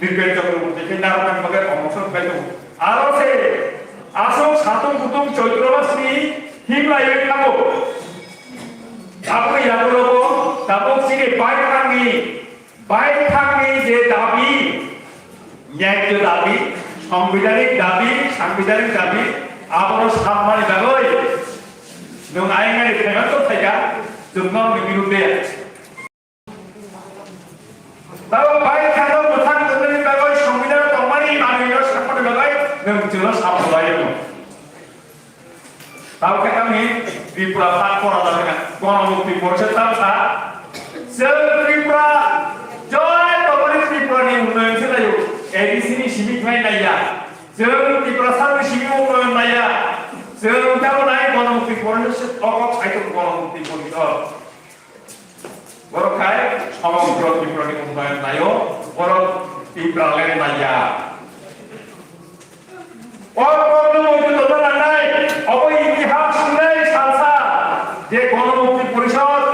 Nirben Chakraborty khe narwknani bagwi omosok khlai tongo. Aro se aswk satung kutung Choitro masni himlaiwi thango. Tabuk yagulogo tabuk chini baithangni Baithangni je dabi, nyayyo dabi, sambidhanik dabi, sambidhanik dabi, abono sanmani bagwi nwng ayangni phaimani tongthai kha, chwng norokni birudde. Tabo baithangno bwthang tongmani bagwi, sambidhano tongmani manwino sanmani bagwi nwng chwngno samung lai wngo. Tamo khe tamni Tripura sak pora jagwi na Ganamukti Porishad tamo sa. Chwng Tripura, joi toboni Tripura ni unnoyon se laio. A D C ni simi khlai naiya. Chwng Tripura sakni simi unnoyon naiya. Chwng tamo nai Ganamukti Porishad, okok saitok Ganamukti Porishad. Borok khai somogro Tripura ni unnoyon naio, borok Tipraland naiya. O problem o jotto nangnai, obo itihas sunai salsa, je Ganamukti Porishad,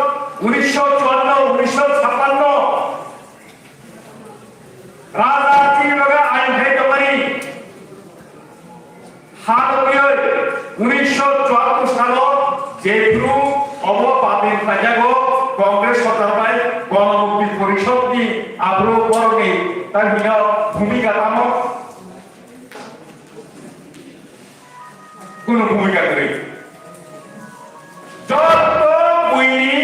unisho chuanno, unisho chhappanno, Raja chini baga ain khai tongmani. Ha tongwi unisho chuattor salo jephru obo patin khlaijago Congress sorkar bai Ganamukti Porishad ni aphuru borokni ta hino bhumika tamo? Kunu bhumika kwrwi. Jotto buini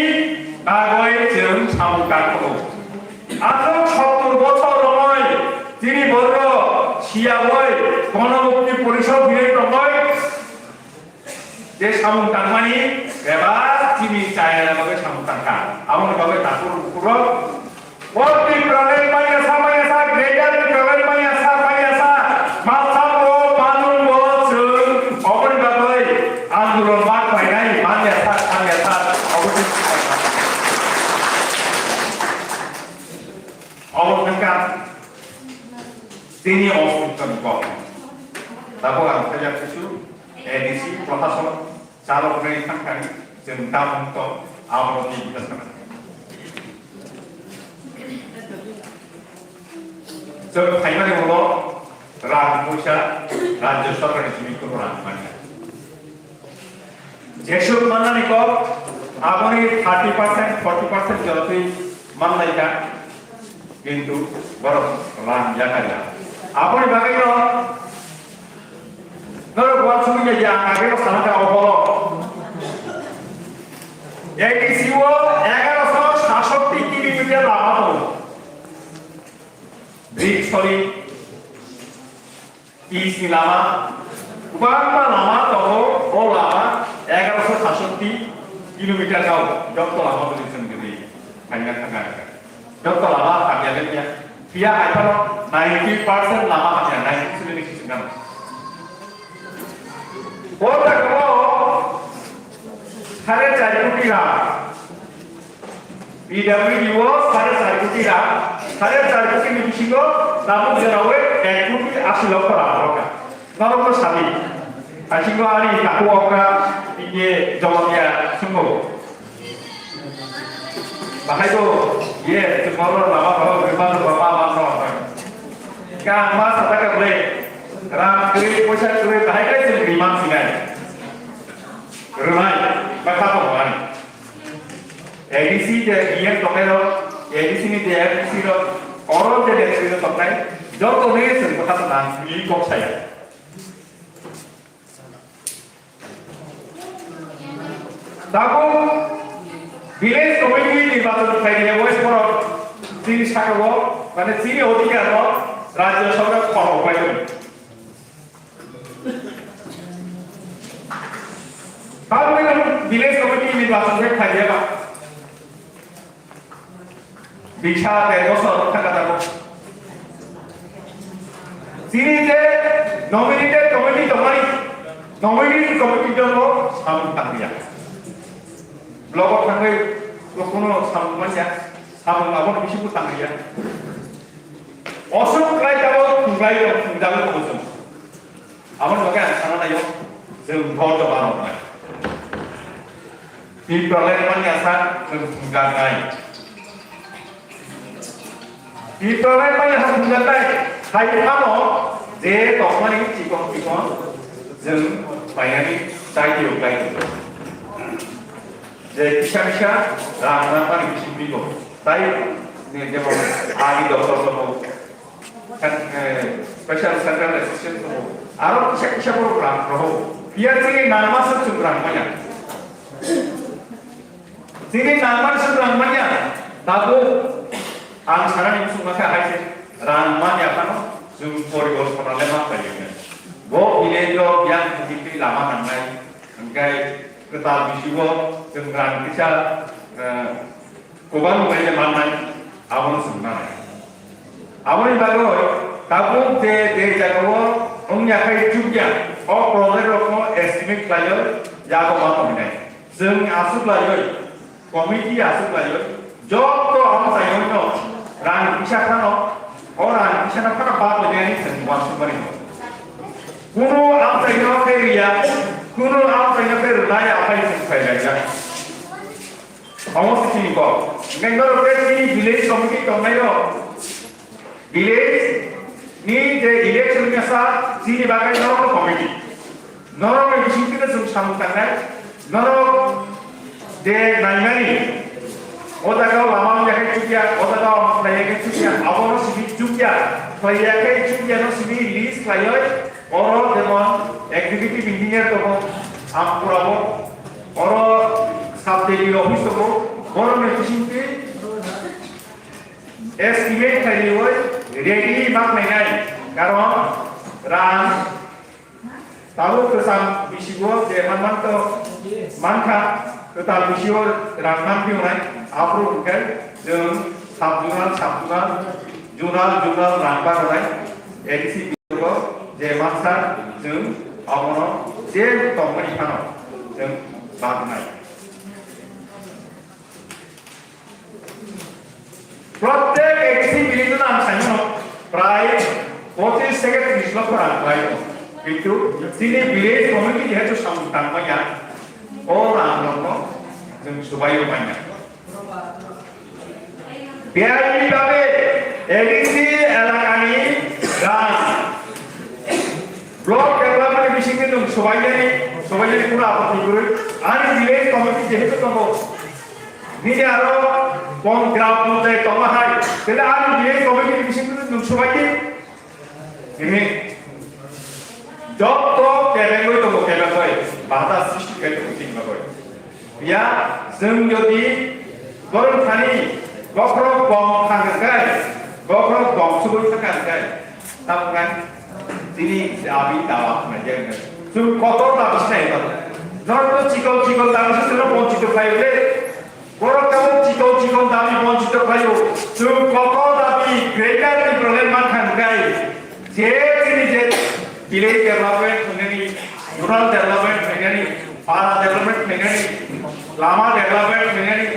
bagwi chwng samung tangkho. Aswk sottor bochor romwi chini borok siyawi Ganamukti Porishad hinwi tongwi je samung tangmani bebak chini chayana bagwi samung tangkha. Aboni bagwi takhuk bukhurok O Tipraland manya sa, manya sa, Greater Tipraland manya sa, manya sa, Malsa bo, Manung bo, chwng oboni bagwi andolon ma khlainai manya sa, manya sa, obo chini obo wngkha chini ostitwni kok. Tabuk ang khaijak kisu A D C prosason Chalok rwi thangkha, chwng tamung tong, abono twi bwsa sana. Chwng phaimani ulo rang puisa rajyo sorkarni simi kuno rang manya. Jesuk mannani kok aboni thirty percent, forty percent jotoi manlaikha. Kintu borok rang yakar ya. Aboni bagwi no norok uansukya je ang age salaka o bolo. A D C o egaroso satsoti kilometer lama tongo. Bridge sori. Pitch ni lama, kwbangma lama tongo, o lama egaroso satsoti kilometer kau, jotto lama tongwi chwng gwnwi phaina thangkha. Jotto lama hamya le phiya, phiya hai phano ninety percent lama hamya, ninety percent ni simi gwnang. O jaga o sare char koti rang. P W D o sare char koti rang, sare char koti ni bisingo tabuk jora o ek koti ashi lokho rang rokha. Norok no sadi. Asingo ani taku okra ike jomia sungo. Bahai do, ye, tomorrow lama baba baba baba baba. Ka ma sata ka ble. Rang kri, poisa kri, bahai kai sing riman sinai. Rwnai, bakha tongmani. A D C de D M tongnai rok, A D C ni de M D C rok, oro de de sri tongnai, joto ni sri bakha tongna, ni kok saya. Tabuk village committee nirbachon khlaidi West Borok chini sakao, mane chini odhikar no rajya sorkar khorok bai tong. Tamni village committee ni bwswk khe phaiya ba. Bisa de bosor thangka tabuk. Chini je nominated committee tongmani, nominated committee jongno samung tangya. Blogo thangwi kono samung manya, samung aboni bisingo tangya. Osok khlai tabuk, thunglai tabuk, thungjago tabuk. Aboni bagwi ang sana naio, chwng bor doba rok nai. Tipraland manya sa chwng thungjaknai. Tipraland manya sa thungjaknai. Hai phano je tongmani chikon chikon chwng painani chai tio kai tio. Je kisa kisa rang rang mani bising bigo. Tai ni jemon agi doktor tongo. Kan, eh, special central assistant tongo. Aro kisa kisa borok rang roho. Iya chini nangma se chwng rang manya. Chini nangma se rang manya. Tabuk ang sana ni musung masa hai se rang manya phano chwng porikolpona le ma paiyakya. Bo village o yang twi lama nangnai. Hingkai kwtal bisigo chwng rang kisa, eh, Kwbang bai le mannai, abono chwng nanai. Aboni bagwi tabuk je, je jagao wngya khai chukya, o project rokno estimate khlaiwi yago ma tongnai. Chwng aswk laiwi, committee aswk laiwi, joto amchaino rang kisa phano, o rang kisa no phano bak lainani chwng uansukmani. Kunu amchaino khe riya, kunu amchaino khe rwnai aphai chwng phailaijak. Omo se chini kok. Hingke norok khe chini village committee tongnai rok. Village ni je election wngya sa chini bagwi norok no committee. Norok ni bising twi chwng samung tangnai. Norok je naimani. O jaga o lama wngya khe chukya, o jaga o khlaiya khe chukya, abo no simi chukya, khlaiya khe chukya no simi list khlaiwi. Oro jemon executive engineer tongo, Ampurabo, oro sub D D O office tongo, borokni bisingtwi estimate khlaiwi ready ma khlainai, karon rang tabuk kwcham bisigo je manman to mankha, kwtal bisigo rang man phiyonai, aphuru hwnkhe chwng sub zonal, sub zonal, zonal, zonal rang baronai, A D C. Je mansa chwng abono je tongmani phano chwng baknai. Prottek A D C village-o ang saimano prai pochis theke tris lokho rang khlai tongo. Kintu chini village committee jehetu samung tangmanya, o rang rokno chwng swbai rw manya. Biyai ni bagwi A D C elakani rang, block development bisingtwi nwng swbainani, swbainani kunu apot ni kwrwi. Ani village committee jehetu tongo, nini aro pon-, gram ponchayat tongma hai, tele ani village committee bisingtwi nwng swbaidi. Ini joto kebengwi tongo, kebengwi bahata sristi khlai tongo chini bagwi. Ya, chwng jodi borok thani bokhorok bom thang kai, bokhorok bom subui thang kai, tamo ngai chini dabi dawa khnai jeng. Chwng kotor dabi sinai tongo. Norok to chikon chikon dabi se chwngno bonchito khlai le. Borok tabuk chikon chikon dabi bonchito khlaio. Chwng kotor dabi Greater Tipraland mankha hwnkhe je chini je village development hwnani, rural development hwnani, para development hwnani, lama development hwnani,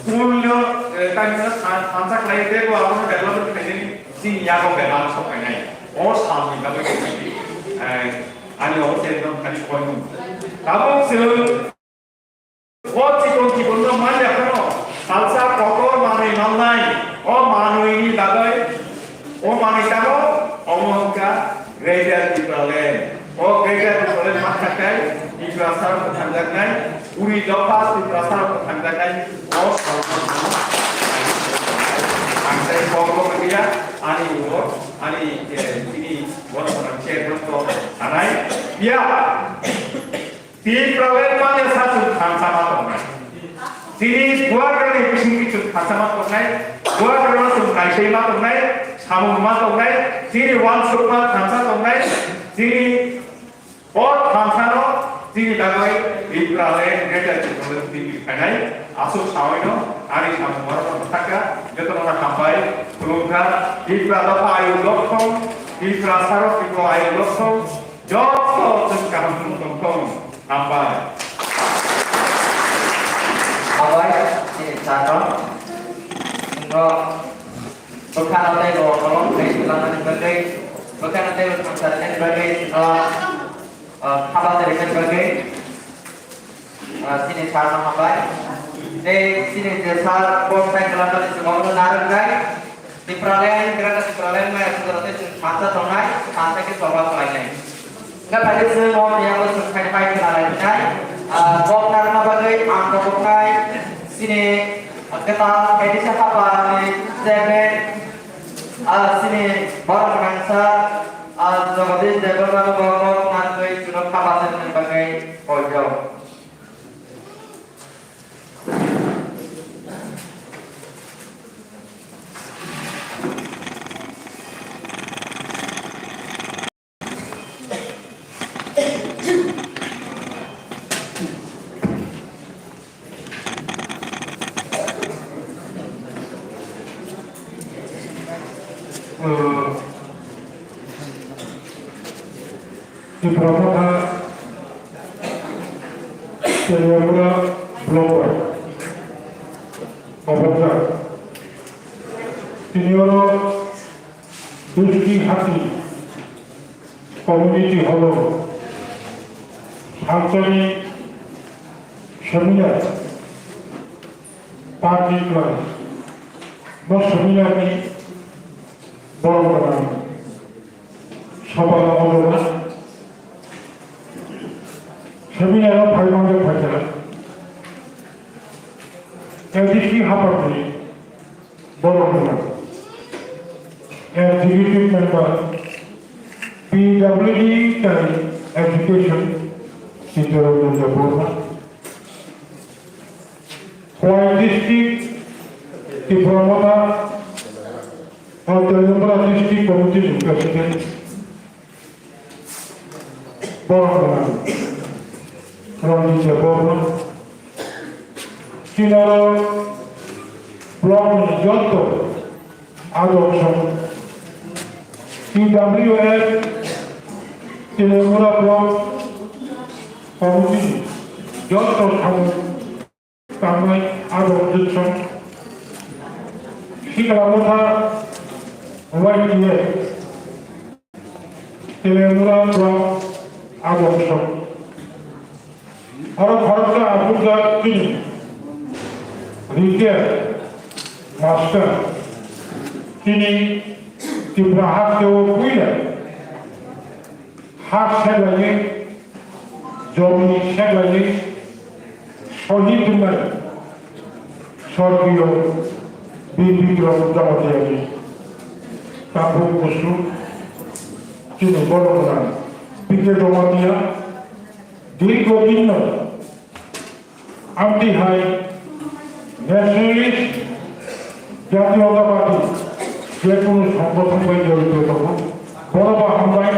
school no, eh, tangno san-, sansa khlai tei bo abono development hwnani chini yago bebak sok phainai. O salni bagwi, eh, ani obo se ekdom khani koimung. Tabuk chwng O chikon chikonno manya phano salsa kotor manwi mannai, o manwini bagwi, o manwi tamo, omo wngkha Greater Tipraland. O Greater Tipraland mankha khe Tiprasa rok thangjaknai, uri dopha Tiprasa rok thangjaknai, o salsa ang tei kok rok ya, ani ulo, ani, eh, chini borok rok chairman rok sanai, ya. Tipraland manya sa chwng thansa ma tongnai. Chini Guwahati ni bisingtwi chwng thansa ma tongnai, Guwahati no chwng kaisai ma tongnai, samung ma tongnai, chini uansukma thansa tongnai, chini o thansa no chini bagwi Tipraland Greater Tipraland T V phainai aswk sawaino ani samung borokno bwsakha, jotono hambai, khulumkha. Tipra dopha ayuk dopha, Tipra sarok Tipra ayuk dopha, joto chwng kaham khulum tongthong. Hambai. Hambai, chini sir no. Chwngno bwkhano tei bo kolom tei swlangmani bagwi, bwkhano tei bo swngcharnani bagwi chwngno, ah, kha bacharimani bagwi, ah, chini sir no hambai. Tei chini je sir kok tai kwlangmani chwng omono narwknai. Tipraland, Greater Tipraland maya songjaratwi chwng thansa tongnai, thansa khe choba khlainai. Hwnkhe phaikhe chwng o tiyangno chwng khaina pai khna lai phinai. Ah, kok narwkna bagwi ang kok khnai chini, ah, kwtal K D C hapani chairman, ah, chini borok gwnangsa, ah, Jagadish Debbarma no bo kok narwgwi chwngno kha bacharnani bagwi koijak. Tipra Motha Teliamura Block bai Kobokjak. Tini oro Duski Hati Community Hall o salsani seminar party khlai. Bo seminar ni borok rok sobha no ojora. Seminar o phai mangkhe phaikha A D C hapharni borok rok, Executive Member, P W D tei Education, Chitraranja Borma. Khowai District Tipra Motha o Teliamura District Committee ni President borok rok Ranjit Debbarma. Chini oro block ni joto adok song T W F Teliamura Block Committee ni joto samung tangnai adok jwk song Sikla Motha Y T F Teliamura Block adok song. Oro khoroksa aphurjak chini retail master, chini Tripura hasteo puila ha seklaiwi, jomi seklaiwi, sohid wngnai sorgiyo Bir Bikram Jamatia ni takhuk kusu chini borok gwnang P K Jamatia. Dirgho din no amtwi hai nationalist, jatiyotabadi je kunu songgothon bai jorito tongo. Bono bo hambai.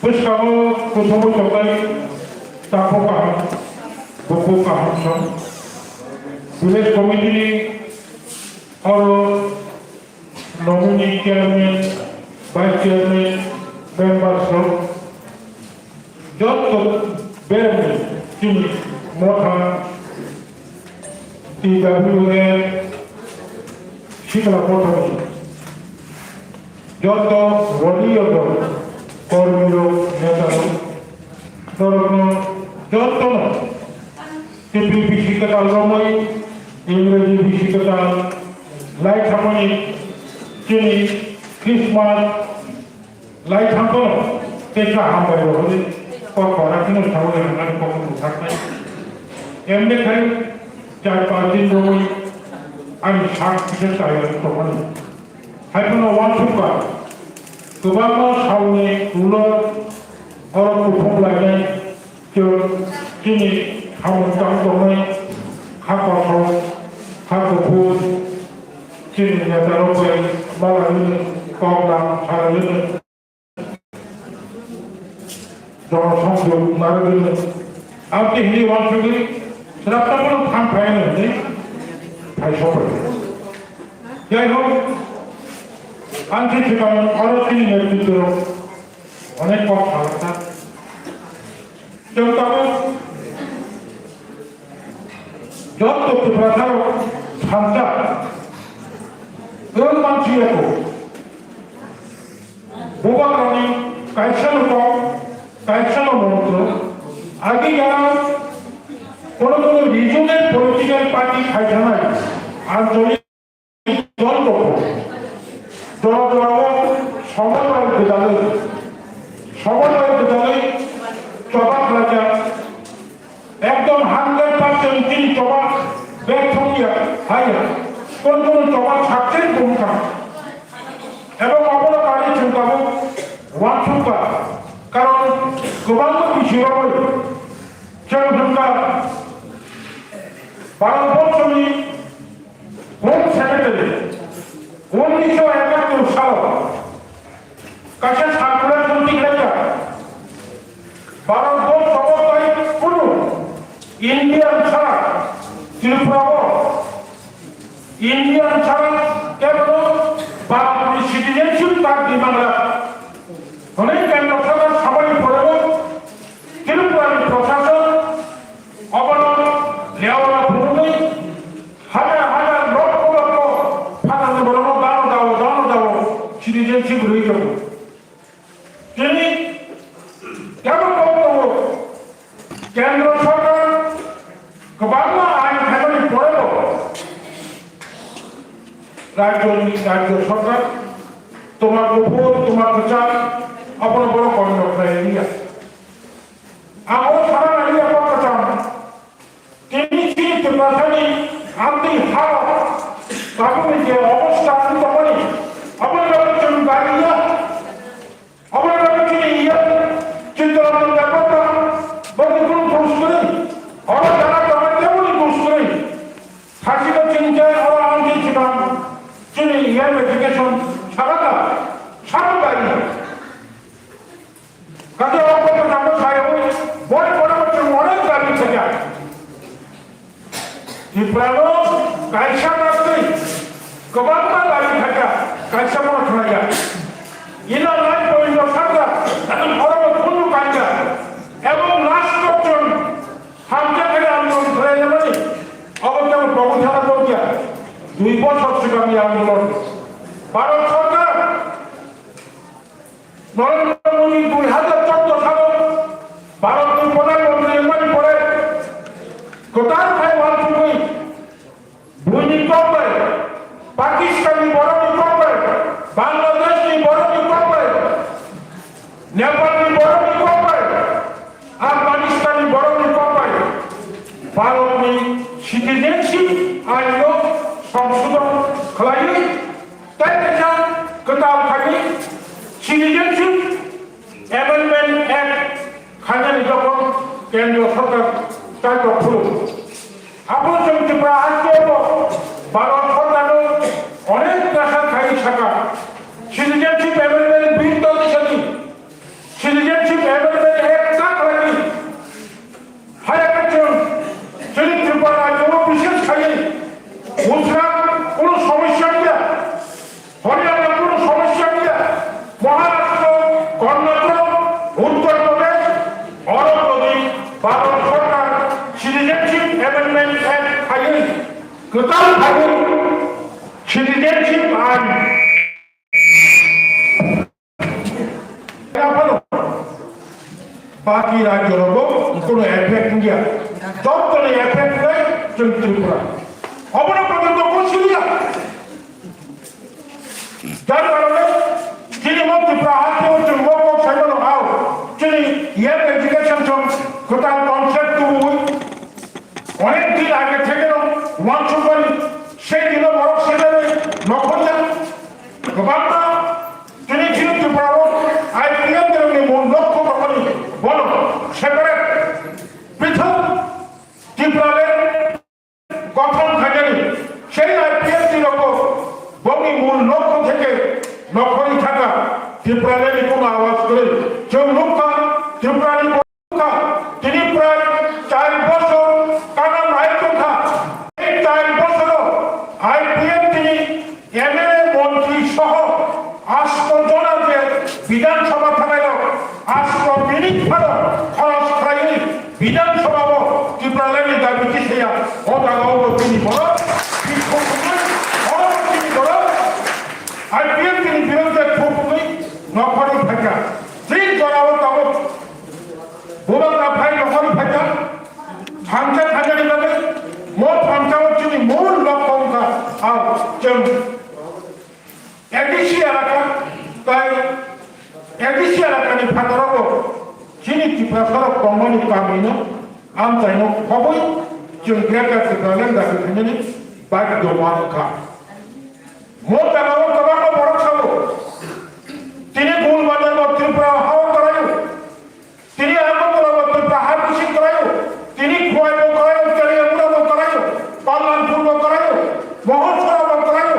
Bwskango kuthumwi tongnai takhuk kaham, bukhuk kaham song. Village committee ni oro nominee chairman, vice chairman, members rok joto berni chini motha T W F Sikla Mothani joto roni joto kormi rok neta rok norokno jotono T P bisi kwtal romwi, Ingreji bisi kwtal lai thangmani chini Christmas lai thangkho teisa hambai rw hwnwi kok bara kheno saui rwnani kokno bwthaknai. Emne khai char panch din romwi ani sak kisa chaya tongmani. Haiphano uansukha, kwbangma salni ulo oro kuphum lainai chwng chini samung tang tongnai kha kothok, kha kuphur, chini netarok bai malaiwi kok lang salaiwi. Jonosongjog narwgwi Aboni hwnwi uansugwi swrapsa bono thanphai hwnwi phai sokphai. Jai hok, ang khe swkang oro chini netritwrok onek kok salakha. Chwng tabuk joto Tiprasarok thansa, kwrwng mansi yako. Bubagrani kaisa no kok, kaisa no montro, agi jana kono kono regional political party khai thanai anchalik dol rok jora jora o somoy bai gwdalwi, somoy bai gwdalwi choba khlaijak. Ekdom hundred percent chini choba bek thongya, haiya. Kono kono choba success bo wngkha. Ebong obono kari chwng tabuk uansukha. Karon kwbangma bisi rogwi chwng hwnkha Bharat borso ni Home Secretary, unnisho ekattor salo kaisa circular twi khlaijak. Bharat borso o tai kunu Indian chara Tripura o Indian chara kebono Bharat ni citizenship card di mangla. Hwnwi kendro sarkar samani porebo Tripura ni prosason obono leora phunugwi hajar hajar lokho lokho phatarni borokno dano dao, dano dao citizenship rwwi tongo. Tini kebo kok tongo, kendro sarkar kwbangma ain khaimani porebo rajyoni, rajyo sarkar toma kuphur, toma kwchak, abono borok goniyo khlai liya. Ang o sana nai ya kok kwcham. Tini chini Tiprasani amtwi hao tabukni je obostha wng tongmani, aboni bagwi chwng gari ya. Aboni bagwi chini iya Chittaranjan Debbarma boni kunu dos kwrwi. Oro jana tongo teboni dos kwrwi. Thasino chini je oro ang je chikang chini iya education sakha ta. Sabo gari. Kaisa o kok kwchangno sayawi boni borok chwng onek dabi khaijak. Tiprano kaisa nastwi kwbangma dabi khaijak, kaisa bono khwnajak. Ina lai poino sakjak, oro phunuk kanjak. Ebong last option hamjakhe andolon khlainani obo tei Prabhu Thana Bokya dui bosor swkangni andolon. Bharat Sarkar Narendra Modi dui hajar choudo salo Bharatni Pradhan Mantri wngmani pore kwtal khai uansugwi buini kok bai, Pakistanni borokni kok bai, Bangladeshni borokni kok bai, Nepalni borokni kok bai, Afghanistanni borokni kok bai Bharatni citizenship aino songsodhon khlaiwi tei kaisa kwtal khaini Citizenship Amendment Act khainani jokhon kendriyo sorkar chaitok phuru. Abo chwng Tripura haste bo Bharat sorkarno onek pressure khai saka. Citizenship Amendment Bill toni sadi. Citizenship Amendment Act ta khlaidi. Hai khe chwng chini Tripura rajyo o bishes khai Gujarat kono somosya gaya, Haryana kono somosya gaya, Maharashtra, Karnataka, Uttar Pradesh, oro jodi Bharat sorkar Citizenship Amendment Act khai, kwtal khai, citizenship ain Baki rajyo rogo kono effect wngya. Jottoni effect wngwi chwng Tripura. Obono porjonto kuchiliya. Jar karone chini mo Tripura hasteo chwng bo kok saimano hao. Chini yar education chwng kwtal concept tubuwi. Onek din age thekeno uansukmani, sei dino borok sedari nokhorya. Kwbangma tini chini Tripura o I P F ni mung lokho tongmani bono separate pithak Tipraland gothon khainani. Sei I P F ni rokho bongni mul lokho theke nokhorwi thangkha. Tipraland ni kono awas kwrwi. Chwng nukha Tripura ni Tini prai A D C elaka, tai A D C elakani phataro chini Tiprasarok tongmani kamino amchaino khobwi chwng Greater Tipraland dakhil khainani bagwi doma wngkha. Mo jagao kwbangma borok sabo, tini Gul Bazar bo Tripura hao kwraio, tini Agartala bo Tripura ha bising kwraio, tini Khowai bo kwraio, Teliamura bo kwraio, Kalyanpur bo kwraio, Mohorchora bo kwraio,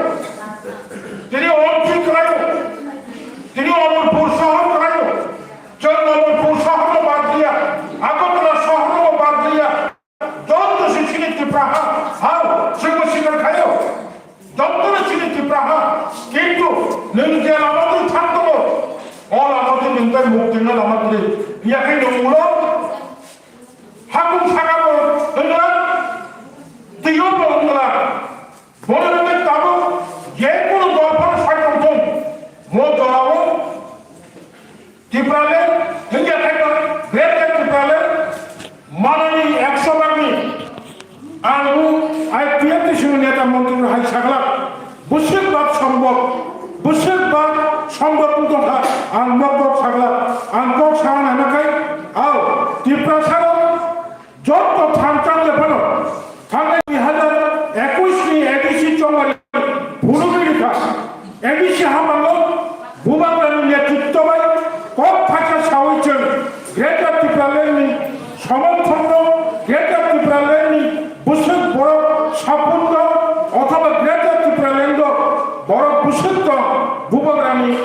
tini Omchi kwraio, tini Amarpur sohor kwraio, chwng Amarpur sohor bo bad liya, Agartala sohor bo bad liya. Joto se chini Tipra ha, ha, chwngbo sikar khaio. Joto no chini Tipra ha, kintu nwng je lama twi thang tongo, o lama twi nwng tai mukti no lama twi. Yakhai nwng ulo, hakung saka bo wngla, twiyo bo wngla. Bono wngwi tabuk je kunu dol phano sai tong thung, mo jorao Tipraland, hingke kaitor, Greater Tipraland, manani ekso bagni, ang bo I P F T C ni neta montri hai sakla, bwswk bak sombok, bwswk bak sombok wng tongkha, ang mokbok sakla, ang kok sana nanakai, ao, Tiprasa rok, Joto thangjak le phano, thangnai dui hazar ekush ni A D C chongmani phunugwi rikha. A D C hamango Bubagrani netritto bai kok phaisa sawi chwng Greater Tipraland ni somorthon no, Greater Tipraland ni bwswk borok sapun no, othoba Greater Tipraland o borok bwswk tong, Bubagrani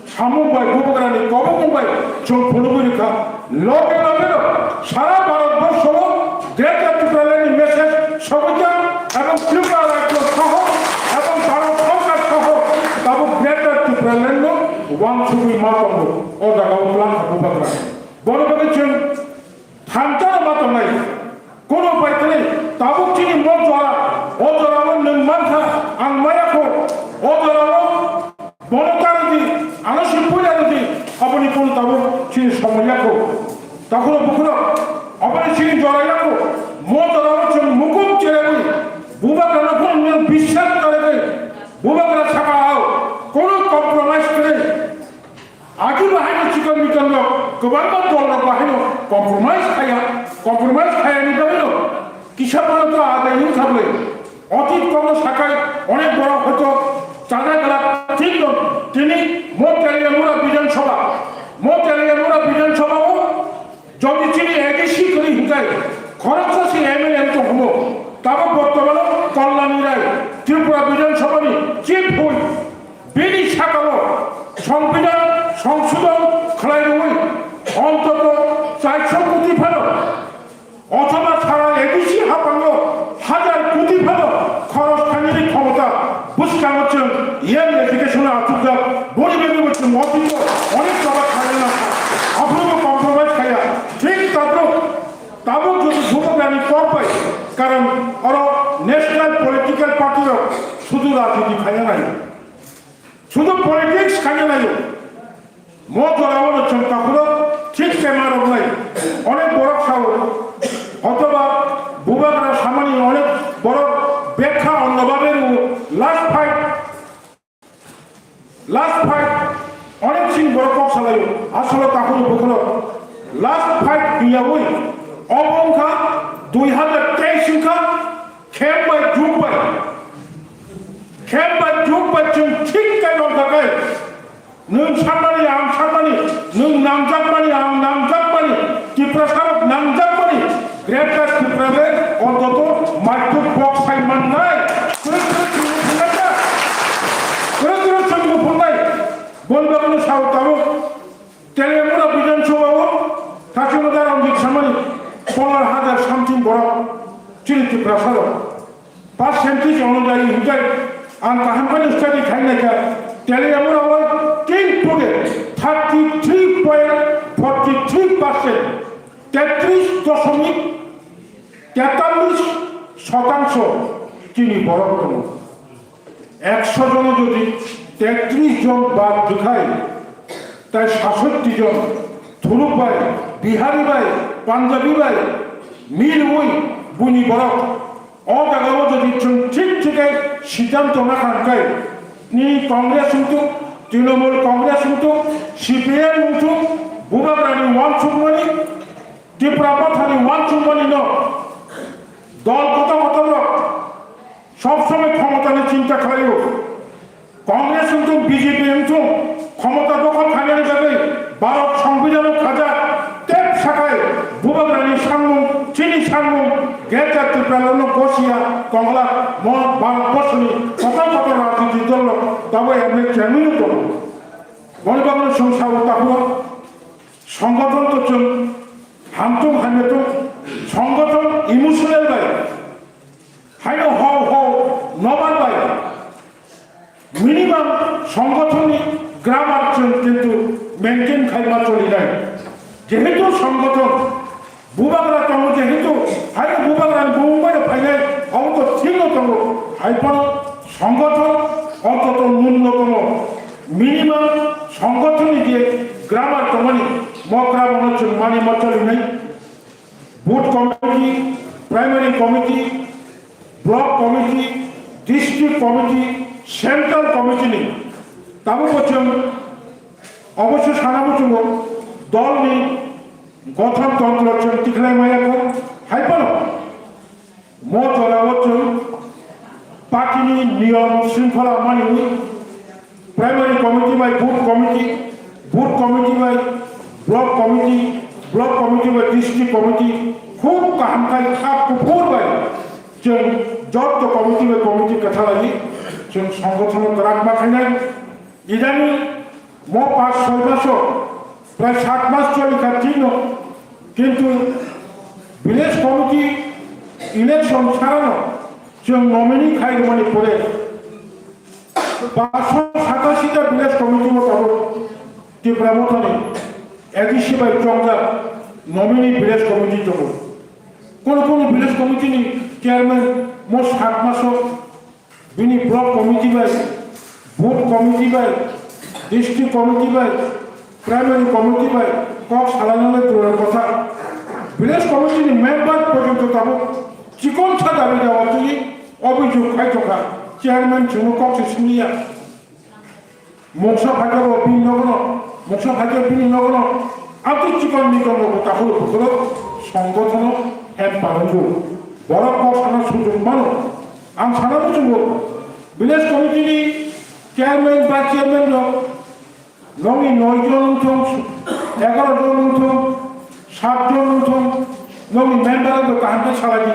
samung bai, Bubagrani kobokmung bai chwng phunugwi rikha. Loge loge no sara Bharat borso o Greater Tipraland ni message sogwi kha, ebong Tripura rajyo soho ebong Bharat sorkar soho tabuk Greater Tipraland no uansugwi ma tongo. O jaga o twlang kha Bubagra. Bono bagwi chwng thansa ma tongnai. Kono pai tini, tabuk chini mo jora, o jora o nwng mankha, ang maya kho, o jora o bono ta rwdi, ano se puila rwdi, aboni kono tabuk chini somoy ya kho. Takhuro bukhuro, aboni chini jora ya kho, mo jora o chwng mukum cherewi, Bubagra no phano nwng biswas karegwi, Bubagra saka ao, kono compromise kwrwi. Agi bahaino chikon mikon rok kwbangma dol rok bahaino compromise khaya, compromise khaya ni bagwi no kisa phano to adai wng thaklai. Otit kono sakai onek borok hoito chajak glak thik no tini mo Teliamura Bidhan Sabha, mo Teliamura Bidhan Sabha o jodi chini A D C kwrwi hinkai khoroksa si M L A wng tongkhumo, tabo bortomano Kalyani Rai Tripura Bidhan Sabha ni Chief Whip. Bini sakao Songbidan songsodon khlai rwui ontoto chairso koti phano othoba sara A D C haphango hajar koti phano khoros khainani khomota bwskango chwng yeng education-o achukjak, boni bagwibo chwng motwino onek choba khaina nangkha. Aphuru bo compromise khaya, thik tabruk tabuk jodi Bubagrani kok bai, karon oro national political party rok sudu rajniti khaina nai. Sudu politics khaina naio. Mo jorao no chwng takhuro thik se ma rok nai. Onek borok sao. Hotoba Bubagra samani onek borok bekha onno babe rwo. Last fight. Last fight. Onek sini borok kok salaio. Asolo takhuro bukhuro. Last fight biyawi. Obo wngkha dui hazar teis wngkha. Khem bai jug bai. Khem bai jug bai chwng thik kai rok dakai. Nwng sanmani, ang sanmani, nwng nangjakmani, ang nangjakmani, Tiprasarok nangjakmani, Greater Tipraland ontoto maituk bok sai mannai. Kwrwi kwrwi chwngno phunai da? Kwrwi kwrwi chwngno phunai? Boni bagwino sao tabuk. Teliamura Bidhan Sabha o Thachimada Ranjit samani pondro hajar something borok chini Tiprasarok. Percentage onujai hingkai ang kaham khe study khainai kha, Teliamura o till today thirty three point forty three percent, tetris doshomik tetallis shotangsho chini borok tongo. Ekso jono jodi tetris jon bad dikhai, tai sasotti jon Thuruk bai, Bihari bai, Punjabi bai milwi buni borok. O jagao jodi chwng thik thikhai siddhanto nakha hwnkhe, nini Congress wngthung, Trinamool Congress wngthung, C P I M wngthung, Bubagrani uansukmani, Tipra Mothani uansukmani no dol kotor kotor rok sob somoi khomotani chinta khlaio. Congress wngthung, B J P wngthung, khomota dokhol khainani bagwi Bharat Songbidan o khajak tep sakai Bubagrani sangmung, chini sangmung, Greater Tipraland no gosiya tongla mo Bharat borsoni kotor kotor rajniti dol rok tabuk M L A chairman o tongo. Boni bagwi chwng sao tabuk songgothon to chwng hamtung hamyatung songgothon emotional bai haino hau hau nobar bai minimum songgothonni grammar chwng kintu maintain khai ma cholinai. Jehetu songgothon Bubagra tongo, jehetu haino Bubagrani bumung bai phainai, obo to thikno tongo. Hai phano songgothon ontoto nunno tongo. Minimum songgothonni je grammar tongmani, mo grammar no chwng mani ma cholinai. Booth committee, primary committee, block committee, district committee, central committee ni tabuk bo chwng oboisyo sana muchungo dol ni gothon tontro chwng tikhlai maya kho, hai phano mo jora o chwng party ni niyom shringkhola maniwi primary committee bai booth committee, booth committee bai block committee, block committee bai district committee, khub kaham khai khak kuphur bai chwng jotto committee bai committee kwthalai chwng songgothon kwrak ma khainai. Idani mo pas soi maso prai sat mas choli kha tino, kintu village committee election sarano chwng nominee khai rwmani pore Paanch sho satashi ta village committee mo tabuk Tipra Mothani A D C bai chongjak nominee village committee tongo. Kono kono village committee ni chairman mo sat maso bini block committee bai, booth committee bai, district committee bai, primary committee bai kok salainani dura kotha. Village committee ni member porjonto tabuk chikon sa dabi dawa twi obhijog khai tongkha, chairman chwngno kok se siniya. Mungsa phaikhe bo bini nogono, mungsa phaikhe bini nogono, amtwi chikon mikon rok bo tahoro bukhoro songgothano hem parongo. Borok kok sana sujok mano. Ang sana muchungo, village committee ni chairman, vice chairman rok nokni noi jon wngthong, egaroh jon wngthong, saat jon wngthong, nokni member rok kaham khe salai di,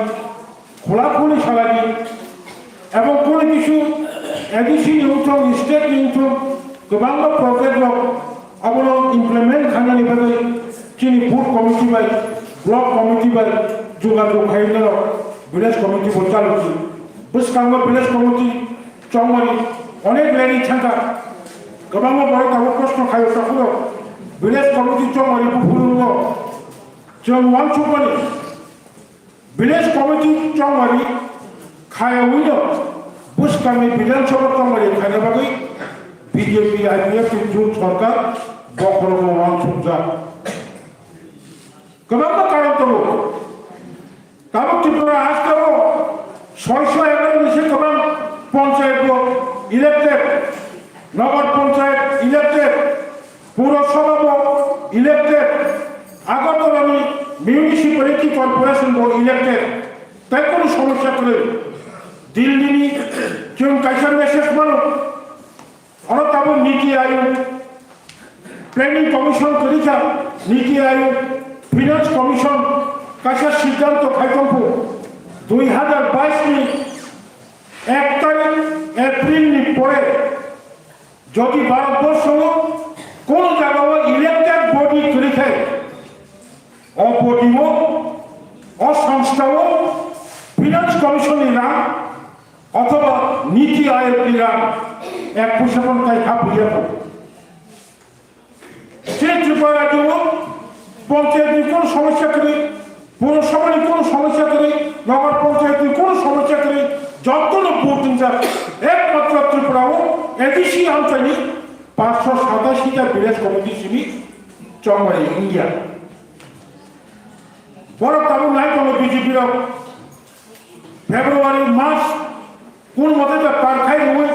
khula khuli salai di, ebong kunu kisu A D C ni wngthong, state ni wngthong, kwbangma project rok abono implement khainani bagwi chini booth committee bai, block committee bai jogajog khainai rok village committee bo chalokdi. Bwskango village committee chongmani onek rally thangkha. Kwbangma borok tabuk proshno khaio, takhuro village committee chongmani buphuru wngno chwng uansukmani village committee chongmani khayawino bwskangni Bidhan Sabha chongmani khaina bagwi B J P I P F ni jut sorkar bokhorogo uansukjak. Kwbangma karon tongo. Tabuk Tripura hasteo soisho egaroh ni se kwbang panchayat bo elected, Nagar Panchayat elected, Purasabha bo elected, Agartala ni Municipality Corporation bo elected. Tai kono somosya kwrwi. Delhi ni chwng kaisa message mano. Oro tabuk Niti Aayog, Planning Commission kwrwi kha, Niti Aayog, Finance Commission kaisa siddhanto khai tongkhu, dui hazar bais ni ek tarik April ni pore jodi Bharat borsho o kono jaga o elected body kwrwi khai, o body o, o songstha o Finance Commission ni rang othoba Niti Aayog ni rang ek puisa phano tai ha phuya kho. Chini Tripura rajyo o panchayat ni kono somosya kwrwi, Purasabha ni kono somosya kwrwi, Nagar Panchayat ni kono somosya kwrwi, jotono vote wngjak ekmatro Tripura o A D C amchaini panchsho satashi ta village committee simi chongmani wngya. Borok tabuk nai tongo B J P rok. February, March, Kono mote ta par khai rwi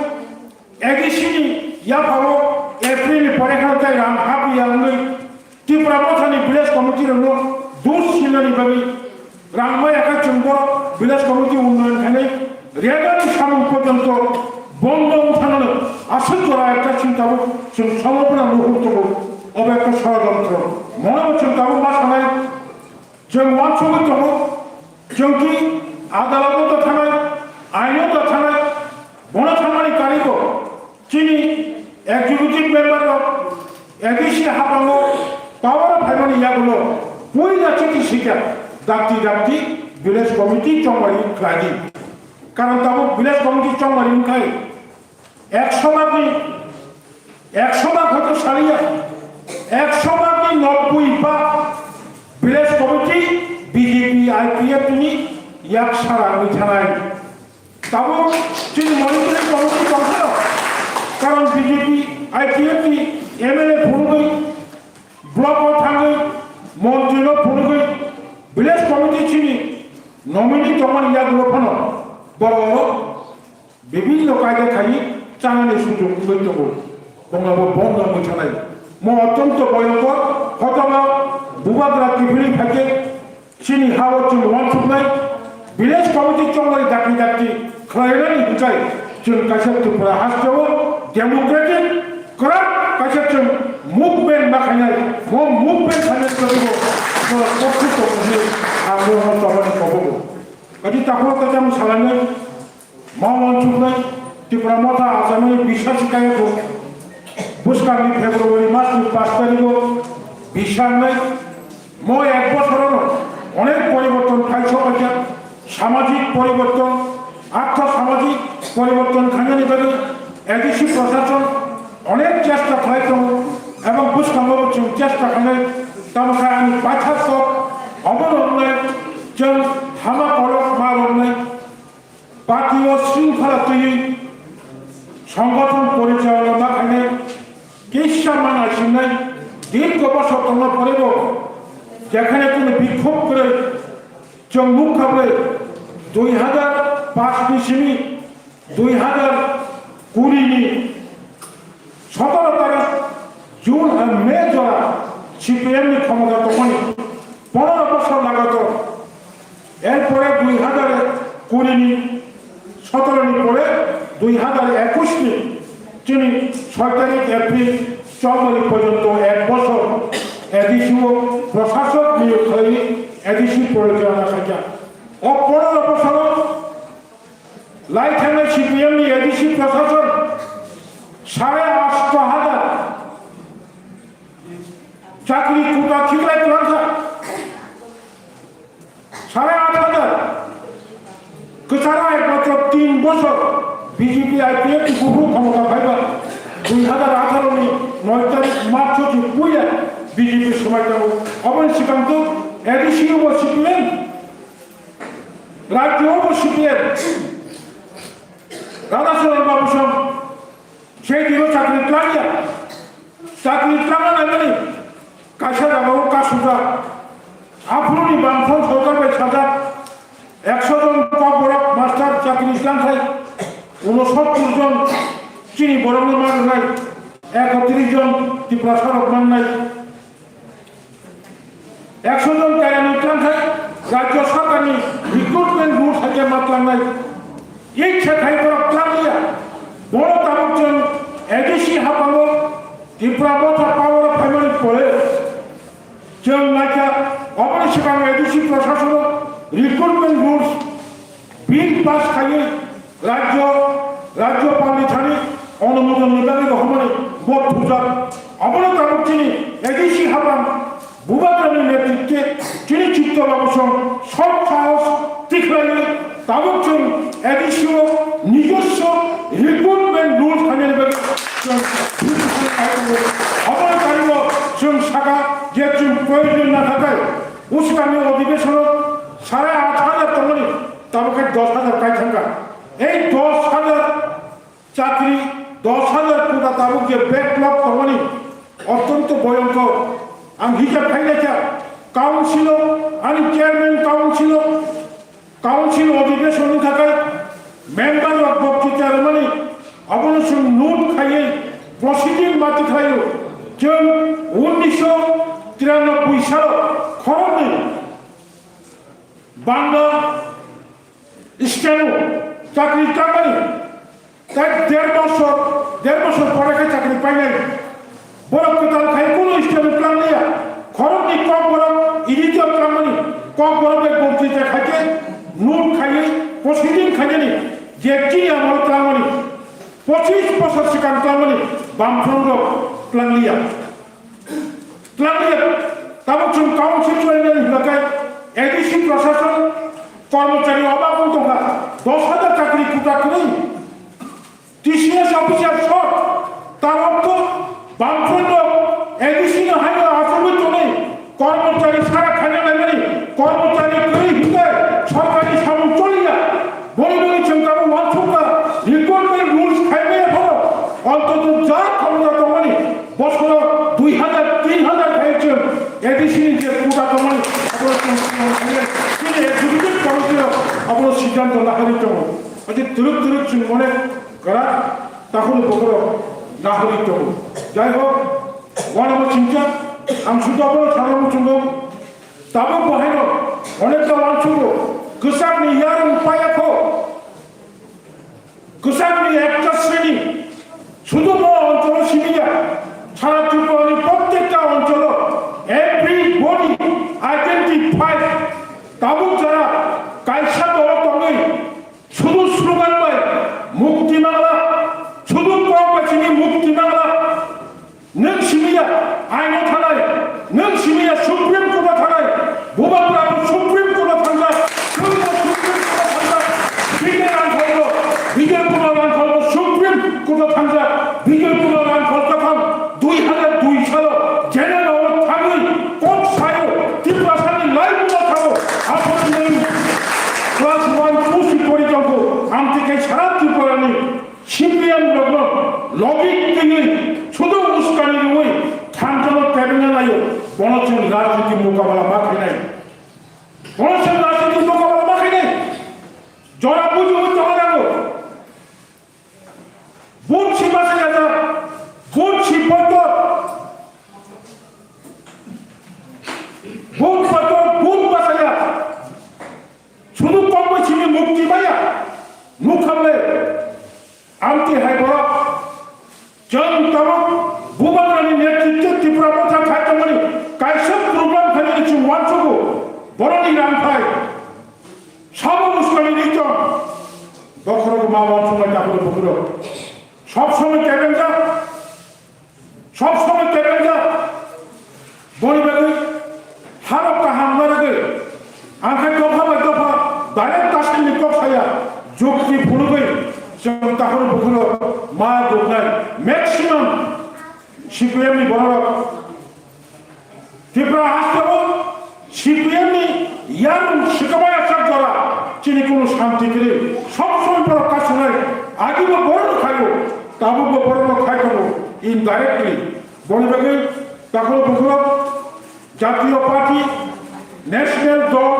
A D C ni yapharo April ni pore khano tai rang hap ya wngwi Tipra Mothani village committee rokno dus sinani bagwi rang maya khe chwng borok village committee unnoyon khainai Reagan ni samung porjonto bondo wngthangno aswk jora ekta chwng tabuk chwng samopuna nuhur tongo. Obo ekta sorojontro. Mono chwng tabuk ma sanai, chwng uansugwi tongo, chwng ki adaloto thanai, ainoto thanai, bono thanani karigo chini executive member rok A D C hapango power phaimani yagulo puila chiti sikya dakti dakti village committee chongmari khlaidi. Karon tabuk village committee chongmari wngkhai ekso bhagni, ekso bhag hoito saliya, ekso bhagni nobboi bhag village committee B J P I P F ni yak sara wngwi thanai. Tabuk chini monitoring committee tongkha, karon B J P I P F ni M L A phunugwi, block o thangwi, montri no phunugwi, village committee chini nominee tongmani yagulo phano borok bibinno kaida khaiwi chanani sujok wngwi tongo. Bongabo bondo wngwi thanai. Mo otyonto boyongkor, hotoba bubagra kiphilwi phaikhe chini ha-o chwng uansuknai village committee chonglai dakti dakti khlainani hwnkhe chwng kaisa Tripura hasteo democratic kwrak kaisa chwng movement ma khainai. Mo movement khainai kwrwngbo borok kokthai tongo hwnwi ang bono tongmani kobogo. Kaisa takhuk kaisa mwsalainai. Ma uansuknai Tipra Motha achaimanwi bisasi kaya kho. Bwskangni February masni pash tarigo bisarnai. Mo ek bosorono onek poriborton phaisok khaikha, samajik poriborton, artho samajik poriborton khainani bagwi A D C prosason onek chesta khlai tongo, ebong bwskango chwng chesta khainai. Tamokhe ani paithak kok obono wngnai, chwng hama kolok ma wngnai. Party o shringkhola twiwi songgothon porichalona ma khainai kisa ma naisingnai dirgho bosor tongna porebo jekhane kunu bikhub kwrwi chwng nukha ble dui hazar pash ni simi dui hazar kuri ni sotoro tarik June, eh, May jora C P M ni khomota tongmani ponoro bosor lagator. Erpore dui hazar kuri ni sotoro ni pore dui hazar ekush ni chini soi tarik April chobmani porjonto ek bosor A D C o prosasok niyok khlaiwi A D C porichalona khaikha. O ponoro bosoro lai thangnai C P M ni A D C prosason sare asto hazar chakri kota khiklai twlangkha. Sare aat hazar. Kwcharo ekmatro tin bosor B J P I P F ni buphuru khomota phaiba dui hazar atharo ni noi tarik March o se puila B J P swmai tongo. Oboni swkang to A D C o bo C P M, rajyo o bo C P M. Radha Charan Babu song sei dino chakri twlangya. Chakri twlangna naimani kaisa jagao kasujak. Aphuruni bangphang sorkar bai sajak, ekso jon kokborok master chakri twlangkhai, unosottor jon chini borokno ma rwnai, ekotris jon Tiprasarok mannai. Ekso jon kairani twlangkhai rajyo sarkarni recruitment rules hai khe ma twlangnai. Iksa khai borok twlangliya. Bono tabuk chwng A D C haphango Tipra Motha power o phaimani pore chwng naikha oboni swkang A D C prosasono recruitment rules bill pass khaiwi rajyo, rajyopalni thani onumodonni bagwi rohormani vote thumjak. Abono tabuk chini A D C haphang Bubagrani netritwe chini Chitto Babu song sot sahos tikhlaiwi tabuk chwng A D C o nijoswo recruitment rules khainani bagwi chwng obono tarigo chwng saka je chwng proyojon nakhatai. Uskangni odhibeshono sare aat hajar tongmani tabuk khe dos hajar kai thangkha. Ei dos hajar chakri, dos hajar kota tabuk je backlog tongmani ottonto boyongkor. Ang hijab khainai kha, council o, ani chairman council o, council odhibeshon wngkha khe Member rok bokti charmani abono chwng note khaiwi proceeding mati khlaio. Chwng unnisho tiranoboi salo khoroknwi Bangla steno chakri tangmani, tak der bosor, der bosor pore khe chakri painai. Borok kwtal khai kuno steno tlangliya. Khoroknwi kokborok editor tangmani, kokborok bai bokti cha khaikhe note khaiwi proceeding khainani je chini amolo tangmani, pochis bosor swkang tangmani Bamfront rok tlangliya. Tlangliya, tabuk chwng council chwrainani hwnba khe A D C prashason kormochari obab wng tongkha, dos hajar chakri kota kwrwi, T C S officer short, tabuk to Bamfront rok A D C no haino achugwi tonwi, kormochari sara khaina laimani, kormochari kwrwi hinkhe sorkari samung choliya. Boni bagwi chwng tabuk uansukha, recruitment rules khaimaya phano, ontoto ja khomota tongmani, bosoro dui hajar, tin hajar khai chwng A D C ni je kota tongmani, abono chwng chini executive committee rok abono siddhanto laharwi tongo. Ati twrwk twrwk chwng mone kwrak takhuk bukhurok laharwi tongo. Jai hok, uanamo chingcha, ang sudo abono sana muchungo, tabuk bo haino onekta uansugo, kwchakni yarwng payakho. Kwchangni ekta sreni, sudhu bo oncholo simiya, sara Tripurani prottekta oncholo, everybody identified, tabuk jara kaisa dolo tongwi, sudhu slogan bai mukti mangla, sudhu kok bai simi mukti mangla, Nwng simiya aino thanai, nwng simiya Supreme Court o thanai, Bubagra bo Supreme Court o thangjak, chwngbo Supreme Court o thangjak, bini rangkholbo, Bijay Kumar rangkholbo Supreme Court o thangjak, Bijay Kumar rangkhol kaphang dui hajar dui salo general o thangwi kok sayo, Tiprasani life no thabo, aphuru nwng class one two si pori tongkho, amtwi khe sara Tripurani C P M rokno logic twiwi sudhu uskani rwui thansa no kebengna laio, bono chwng rajniti mokabala ma khainai. Bono chwng rajniti mokabala ma khainai. Jora bujiwi tongna nango. Vote si ma saya jak, vote si poito, vote poito, vote ma saya. Sunu kokbai simi mukti maya, nukhamle, amtwi hai borok, chwng tabuk Bubagrani netritwe Tripura Motha khai tongmani kaisa program khainani chwng uansugo, borokni rang phai, sabo uskani rijong, bokhorok ma uansuknai takhuk bukhurok, sob somoi kebengjak, Sob somoi kebengjak, boni bagwi harok kaham narwgwi, ang khe dopha bai dopha direct tasilni kok saya, jukti phunugwi chwng takhuk bukhurok ma duknai maximum C P M ni borok Tripura hasteo C P M ni yarwng swkabaya sak jora chini kunu shanti kwrwi. Sob somoi borok kasunai, agibo borokno khaio, tabukbo borokno khai tongo indirectly. Boni bagwi takhuk bukhurok Jatiyo Party, National Dol,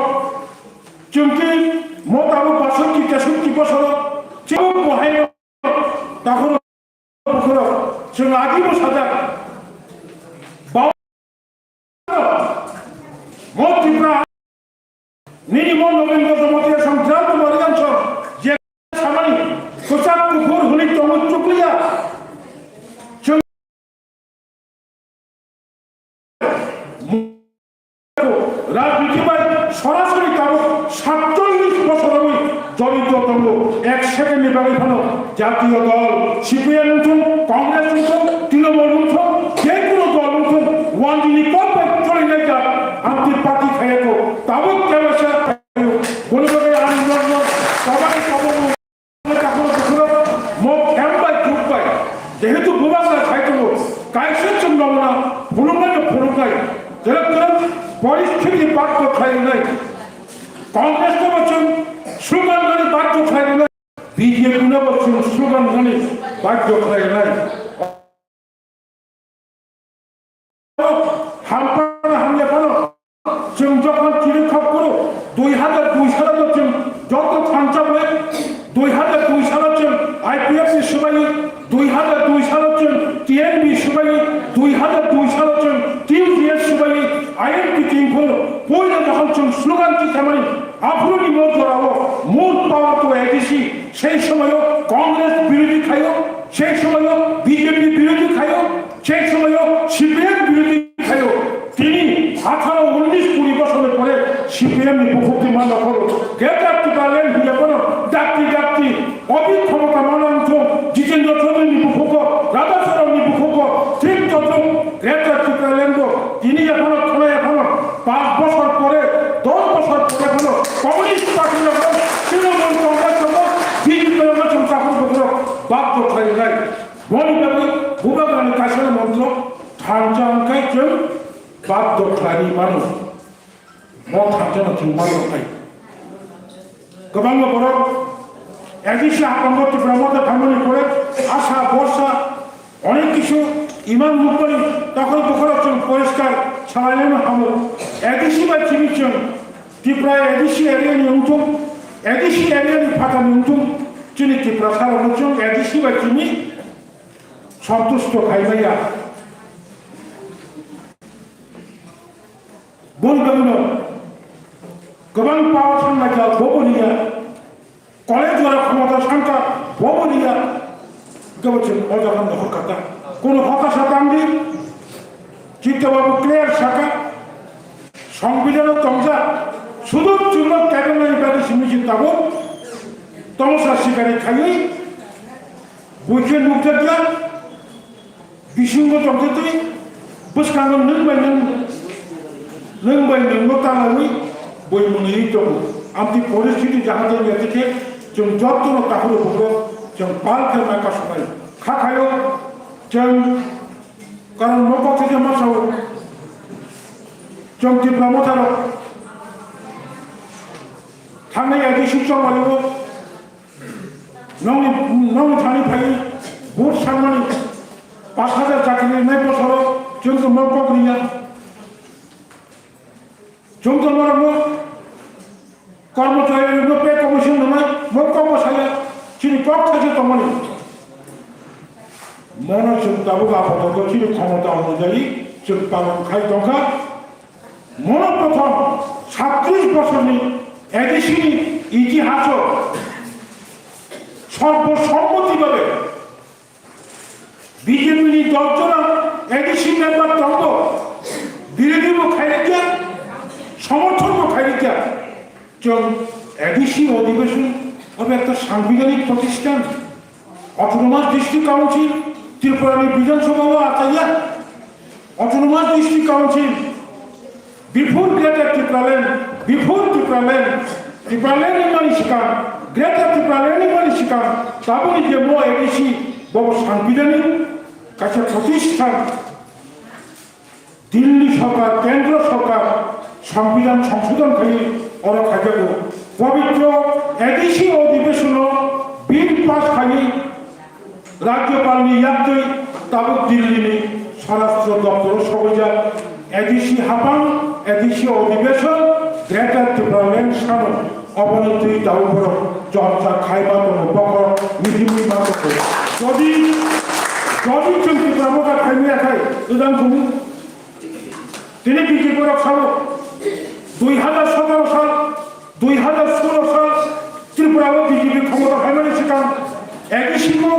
chwngtwi mo tabuk basukti tesukti bosoro chibuk bo haino takhuk bukhurok chwng agibo sajak. Ba-, mo Tripura nini mo Nobin Gosomoti song jal to mari jam song je samani kwchak kuphur hwnwi tongo chukliya. Chwng Rajniti bai sorasori tabuk satchollish bosor wngwi jorito tongo. Ek second ni bagwi phano jatiyo dol, C P M wngthung, Congress wngthung, Trinamool wngthung, je kono dol wngthung, uandini kok bai cholinai jak, amtwi party khaiya kho. Tabuk kebosa khaio. Boni bagwi ang norno tabuk tabuk Takhuk bukhurok mo khem bai duk bai, jehetu bubagra khai tongo, kaisa chwng nongna phunuknai no phunuknai, jerok jerok poristhiti bagyo khlai rwnai, Congress no bo chwng slogan rwni bagyo khlai rwnai, B J P no bo chwng slogan rwni bagyo khlai rwnai. Hamphano hamya phano chwng jokhon chiri khok kuru dui hajar dui salo chwng joto thansa bai dui hajar salo chwng T N V swbaiwi, dui hazar dui salo chwng T U J S swbaiwi, I N P T phuru poila dohal chwng slogan tikhamani aphuruni mo jorao more power to A D C, sei somoio Congress birodhi khaio, sei somoio B J P birodhi khaio, sei somoio C P M birodhi khaio. Tini atharo unnish kuri bosor pore C P M ni bukhuk twi ma nokhoro Greater Tipraland hiya bono dakti dakti obi khomota mana wngthung, Jitendra Chaudhary ni bukhuko, Radha Charan ni bukhuko, thik totong Greater Tipraland bo tini yaphano khwlai yaphano panch bosor pore, dosh bosor pore phano Communist Party ni rok, Trinamool Congress rok, B J P rok chwng chakhor bukhurok bak do khlai nai. Boni bagwi bubagrani kaisa montro thansa wngkhai chwng bak do khlai mano. Bo thansa no chwng ma rwknai. Kwbangma borok A D C hapango Tipra Motha phaimani pore asha borsa onek kisu iman nukmani takhai bokhorok chwng poriskar salainai no hamo. A D C bai chini chwng Tipra A D C area ni wngthung, A D C area ni phatani wngthung, chini Tiprasa rok no chwng A D C bai chini santusto khaimaya. Boni bagwino kwbang power thang naikha, bobo riya. College jora khomota sangkha, bobo riya. Kebo chwng o jaga nohor kha ta. Kono hotasa tangdi. Chitto babu clear saka. Songbidan o tongjak. Sudu chwngno kaibenani bagwi simi chwng tabuk. Tomosa sikari khaiwi. Buikhe nukjakya. Bisingo tongtwtwi bwskango nwng bai nwng, nwng bai nwngno talawi bui mwnwi tongo. Amtwi poristiti jahate wngya tikhe chwng jotono takhuro bugo chwng pal khe ma kasumai. Kha khayo chwng karon mokok thwijakma sao chwng Tipra Motharo thangnai A D C chongmani o Nongni, nongni thani phai vote sanmani pash hajar chakri rinai bosoro chwng tongma kok riya. Chwng tongma rokno kormochari rokno pay commission rwnai mo kok bo saya chini kok thaisa tongmani. Mono chwng tabuk apatot chini khomota onujai chwng palon khai tongkha. Mono prothom satris bosorni A D C ni itihaso sorbo sommoti babe B J P ni dos jona A D C member tongo, birodhi bo khairikya, somorthon bo khairikya. Chwng A D C odhibeshon obo ekta sangbidhanik protisthan. Autonomous District Council, Tripura ni Bidhan Sabha o achaiya. Autonomous District Council, before Greater Tipraland, before Tipraland, Tipraland ni mani sikang, Greater Tipraland ni mani sikang, taboni je mo A D C, bobo sangbidhanik kaisa protisthan. Dilli sorkar, kendro sorkar Songbidan songsodhon khaiwi oro khaijago. Pobitro A D C odhibeshono bill pass khaiwi Rajyapalni yaktwi tabuk Dillini Swarashtra Doptoro sogwijak. A D C haphang, A D C odhibeshon, Greater Tipraland sano. Oboni twi tabuk borok chorcha khaiba tongo, bokhorok mihimwi ma tongo. Jodi, jodi chwng Tipra Motha khaimaya khai, ejang kumu. Tini B J P borok sabo, dui hazar sotoro sal, dui hazar solo sal, Tripura o B J P khomota phaimani swkang, A D C bo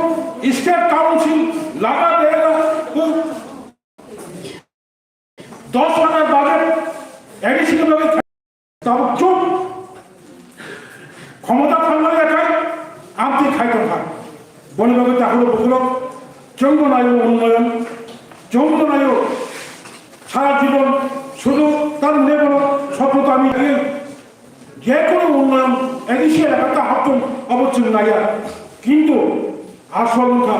state council laga dera, dos hazar budget A D C ni bagwi tabuk chuk khomota thangmani yakhai amtwi khai tongkha. Boni bagwi takhuk bukhuk chwngno naio unnoyon, chwngno naio sara jibon sudu tamni bono sopno tami je kono unnoyon A D C elaka ta haptung obo chwng naiya. Kintu asol wngkha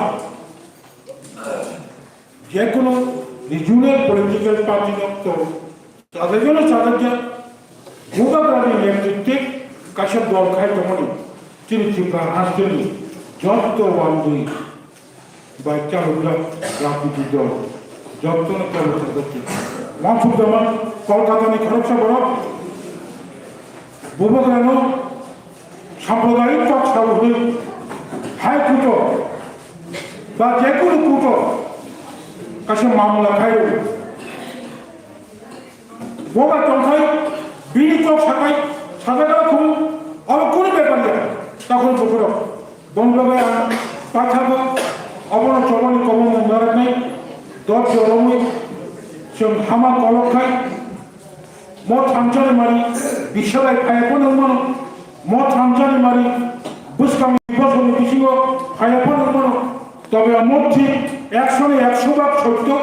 Jekunu regional political party no to chajageno chajagya, Bubagrani netrite kaisa dol khai tongmani, chini Tripura hasteni jotto wangwi bai chalokjak rajniti dol, jottono kebo chajagya. Wansuk jaman Kolkatani khoroksa borok Bubagrano sampradayik kok sabo hwnwi High Court-o ba jekunu kuto kaisa mamla khairw. Boba tongthai, bini kok sakai, sakai da khum, abo kunu bepar ya, takun bukurok. Bonglobai ang pathabo, abono chobani komo munglaraknai, dot joromwi, chwng hama kolok khai, mo thamchani mari, bisalai phaiphano mano, mo thamchani mari, bwskangni bosongni bisingo phaiphano mano, Tobe omo thik ekshoni ekshobak sotto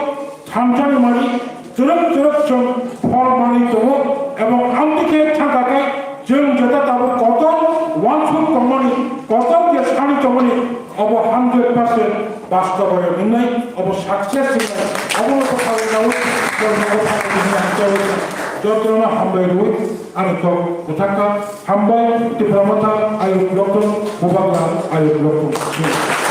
thamjani mani chwrwk chwrwk chwng phol manwi tongo, ebong amtwi khe thangkha khe chwng jeta tabuk kotor uansuk tongmani, kotor je sani tongmani, obo hundred percent bastob ore wngnai, obo success wngnai, obono bwkha rwjaui chwng obo thangwi wngnai. Jotono hambai rwui ani kok kwthakha, hambai Tipra Motha ayuk loktong, Bubagra ayuk loktong.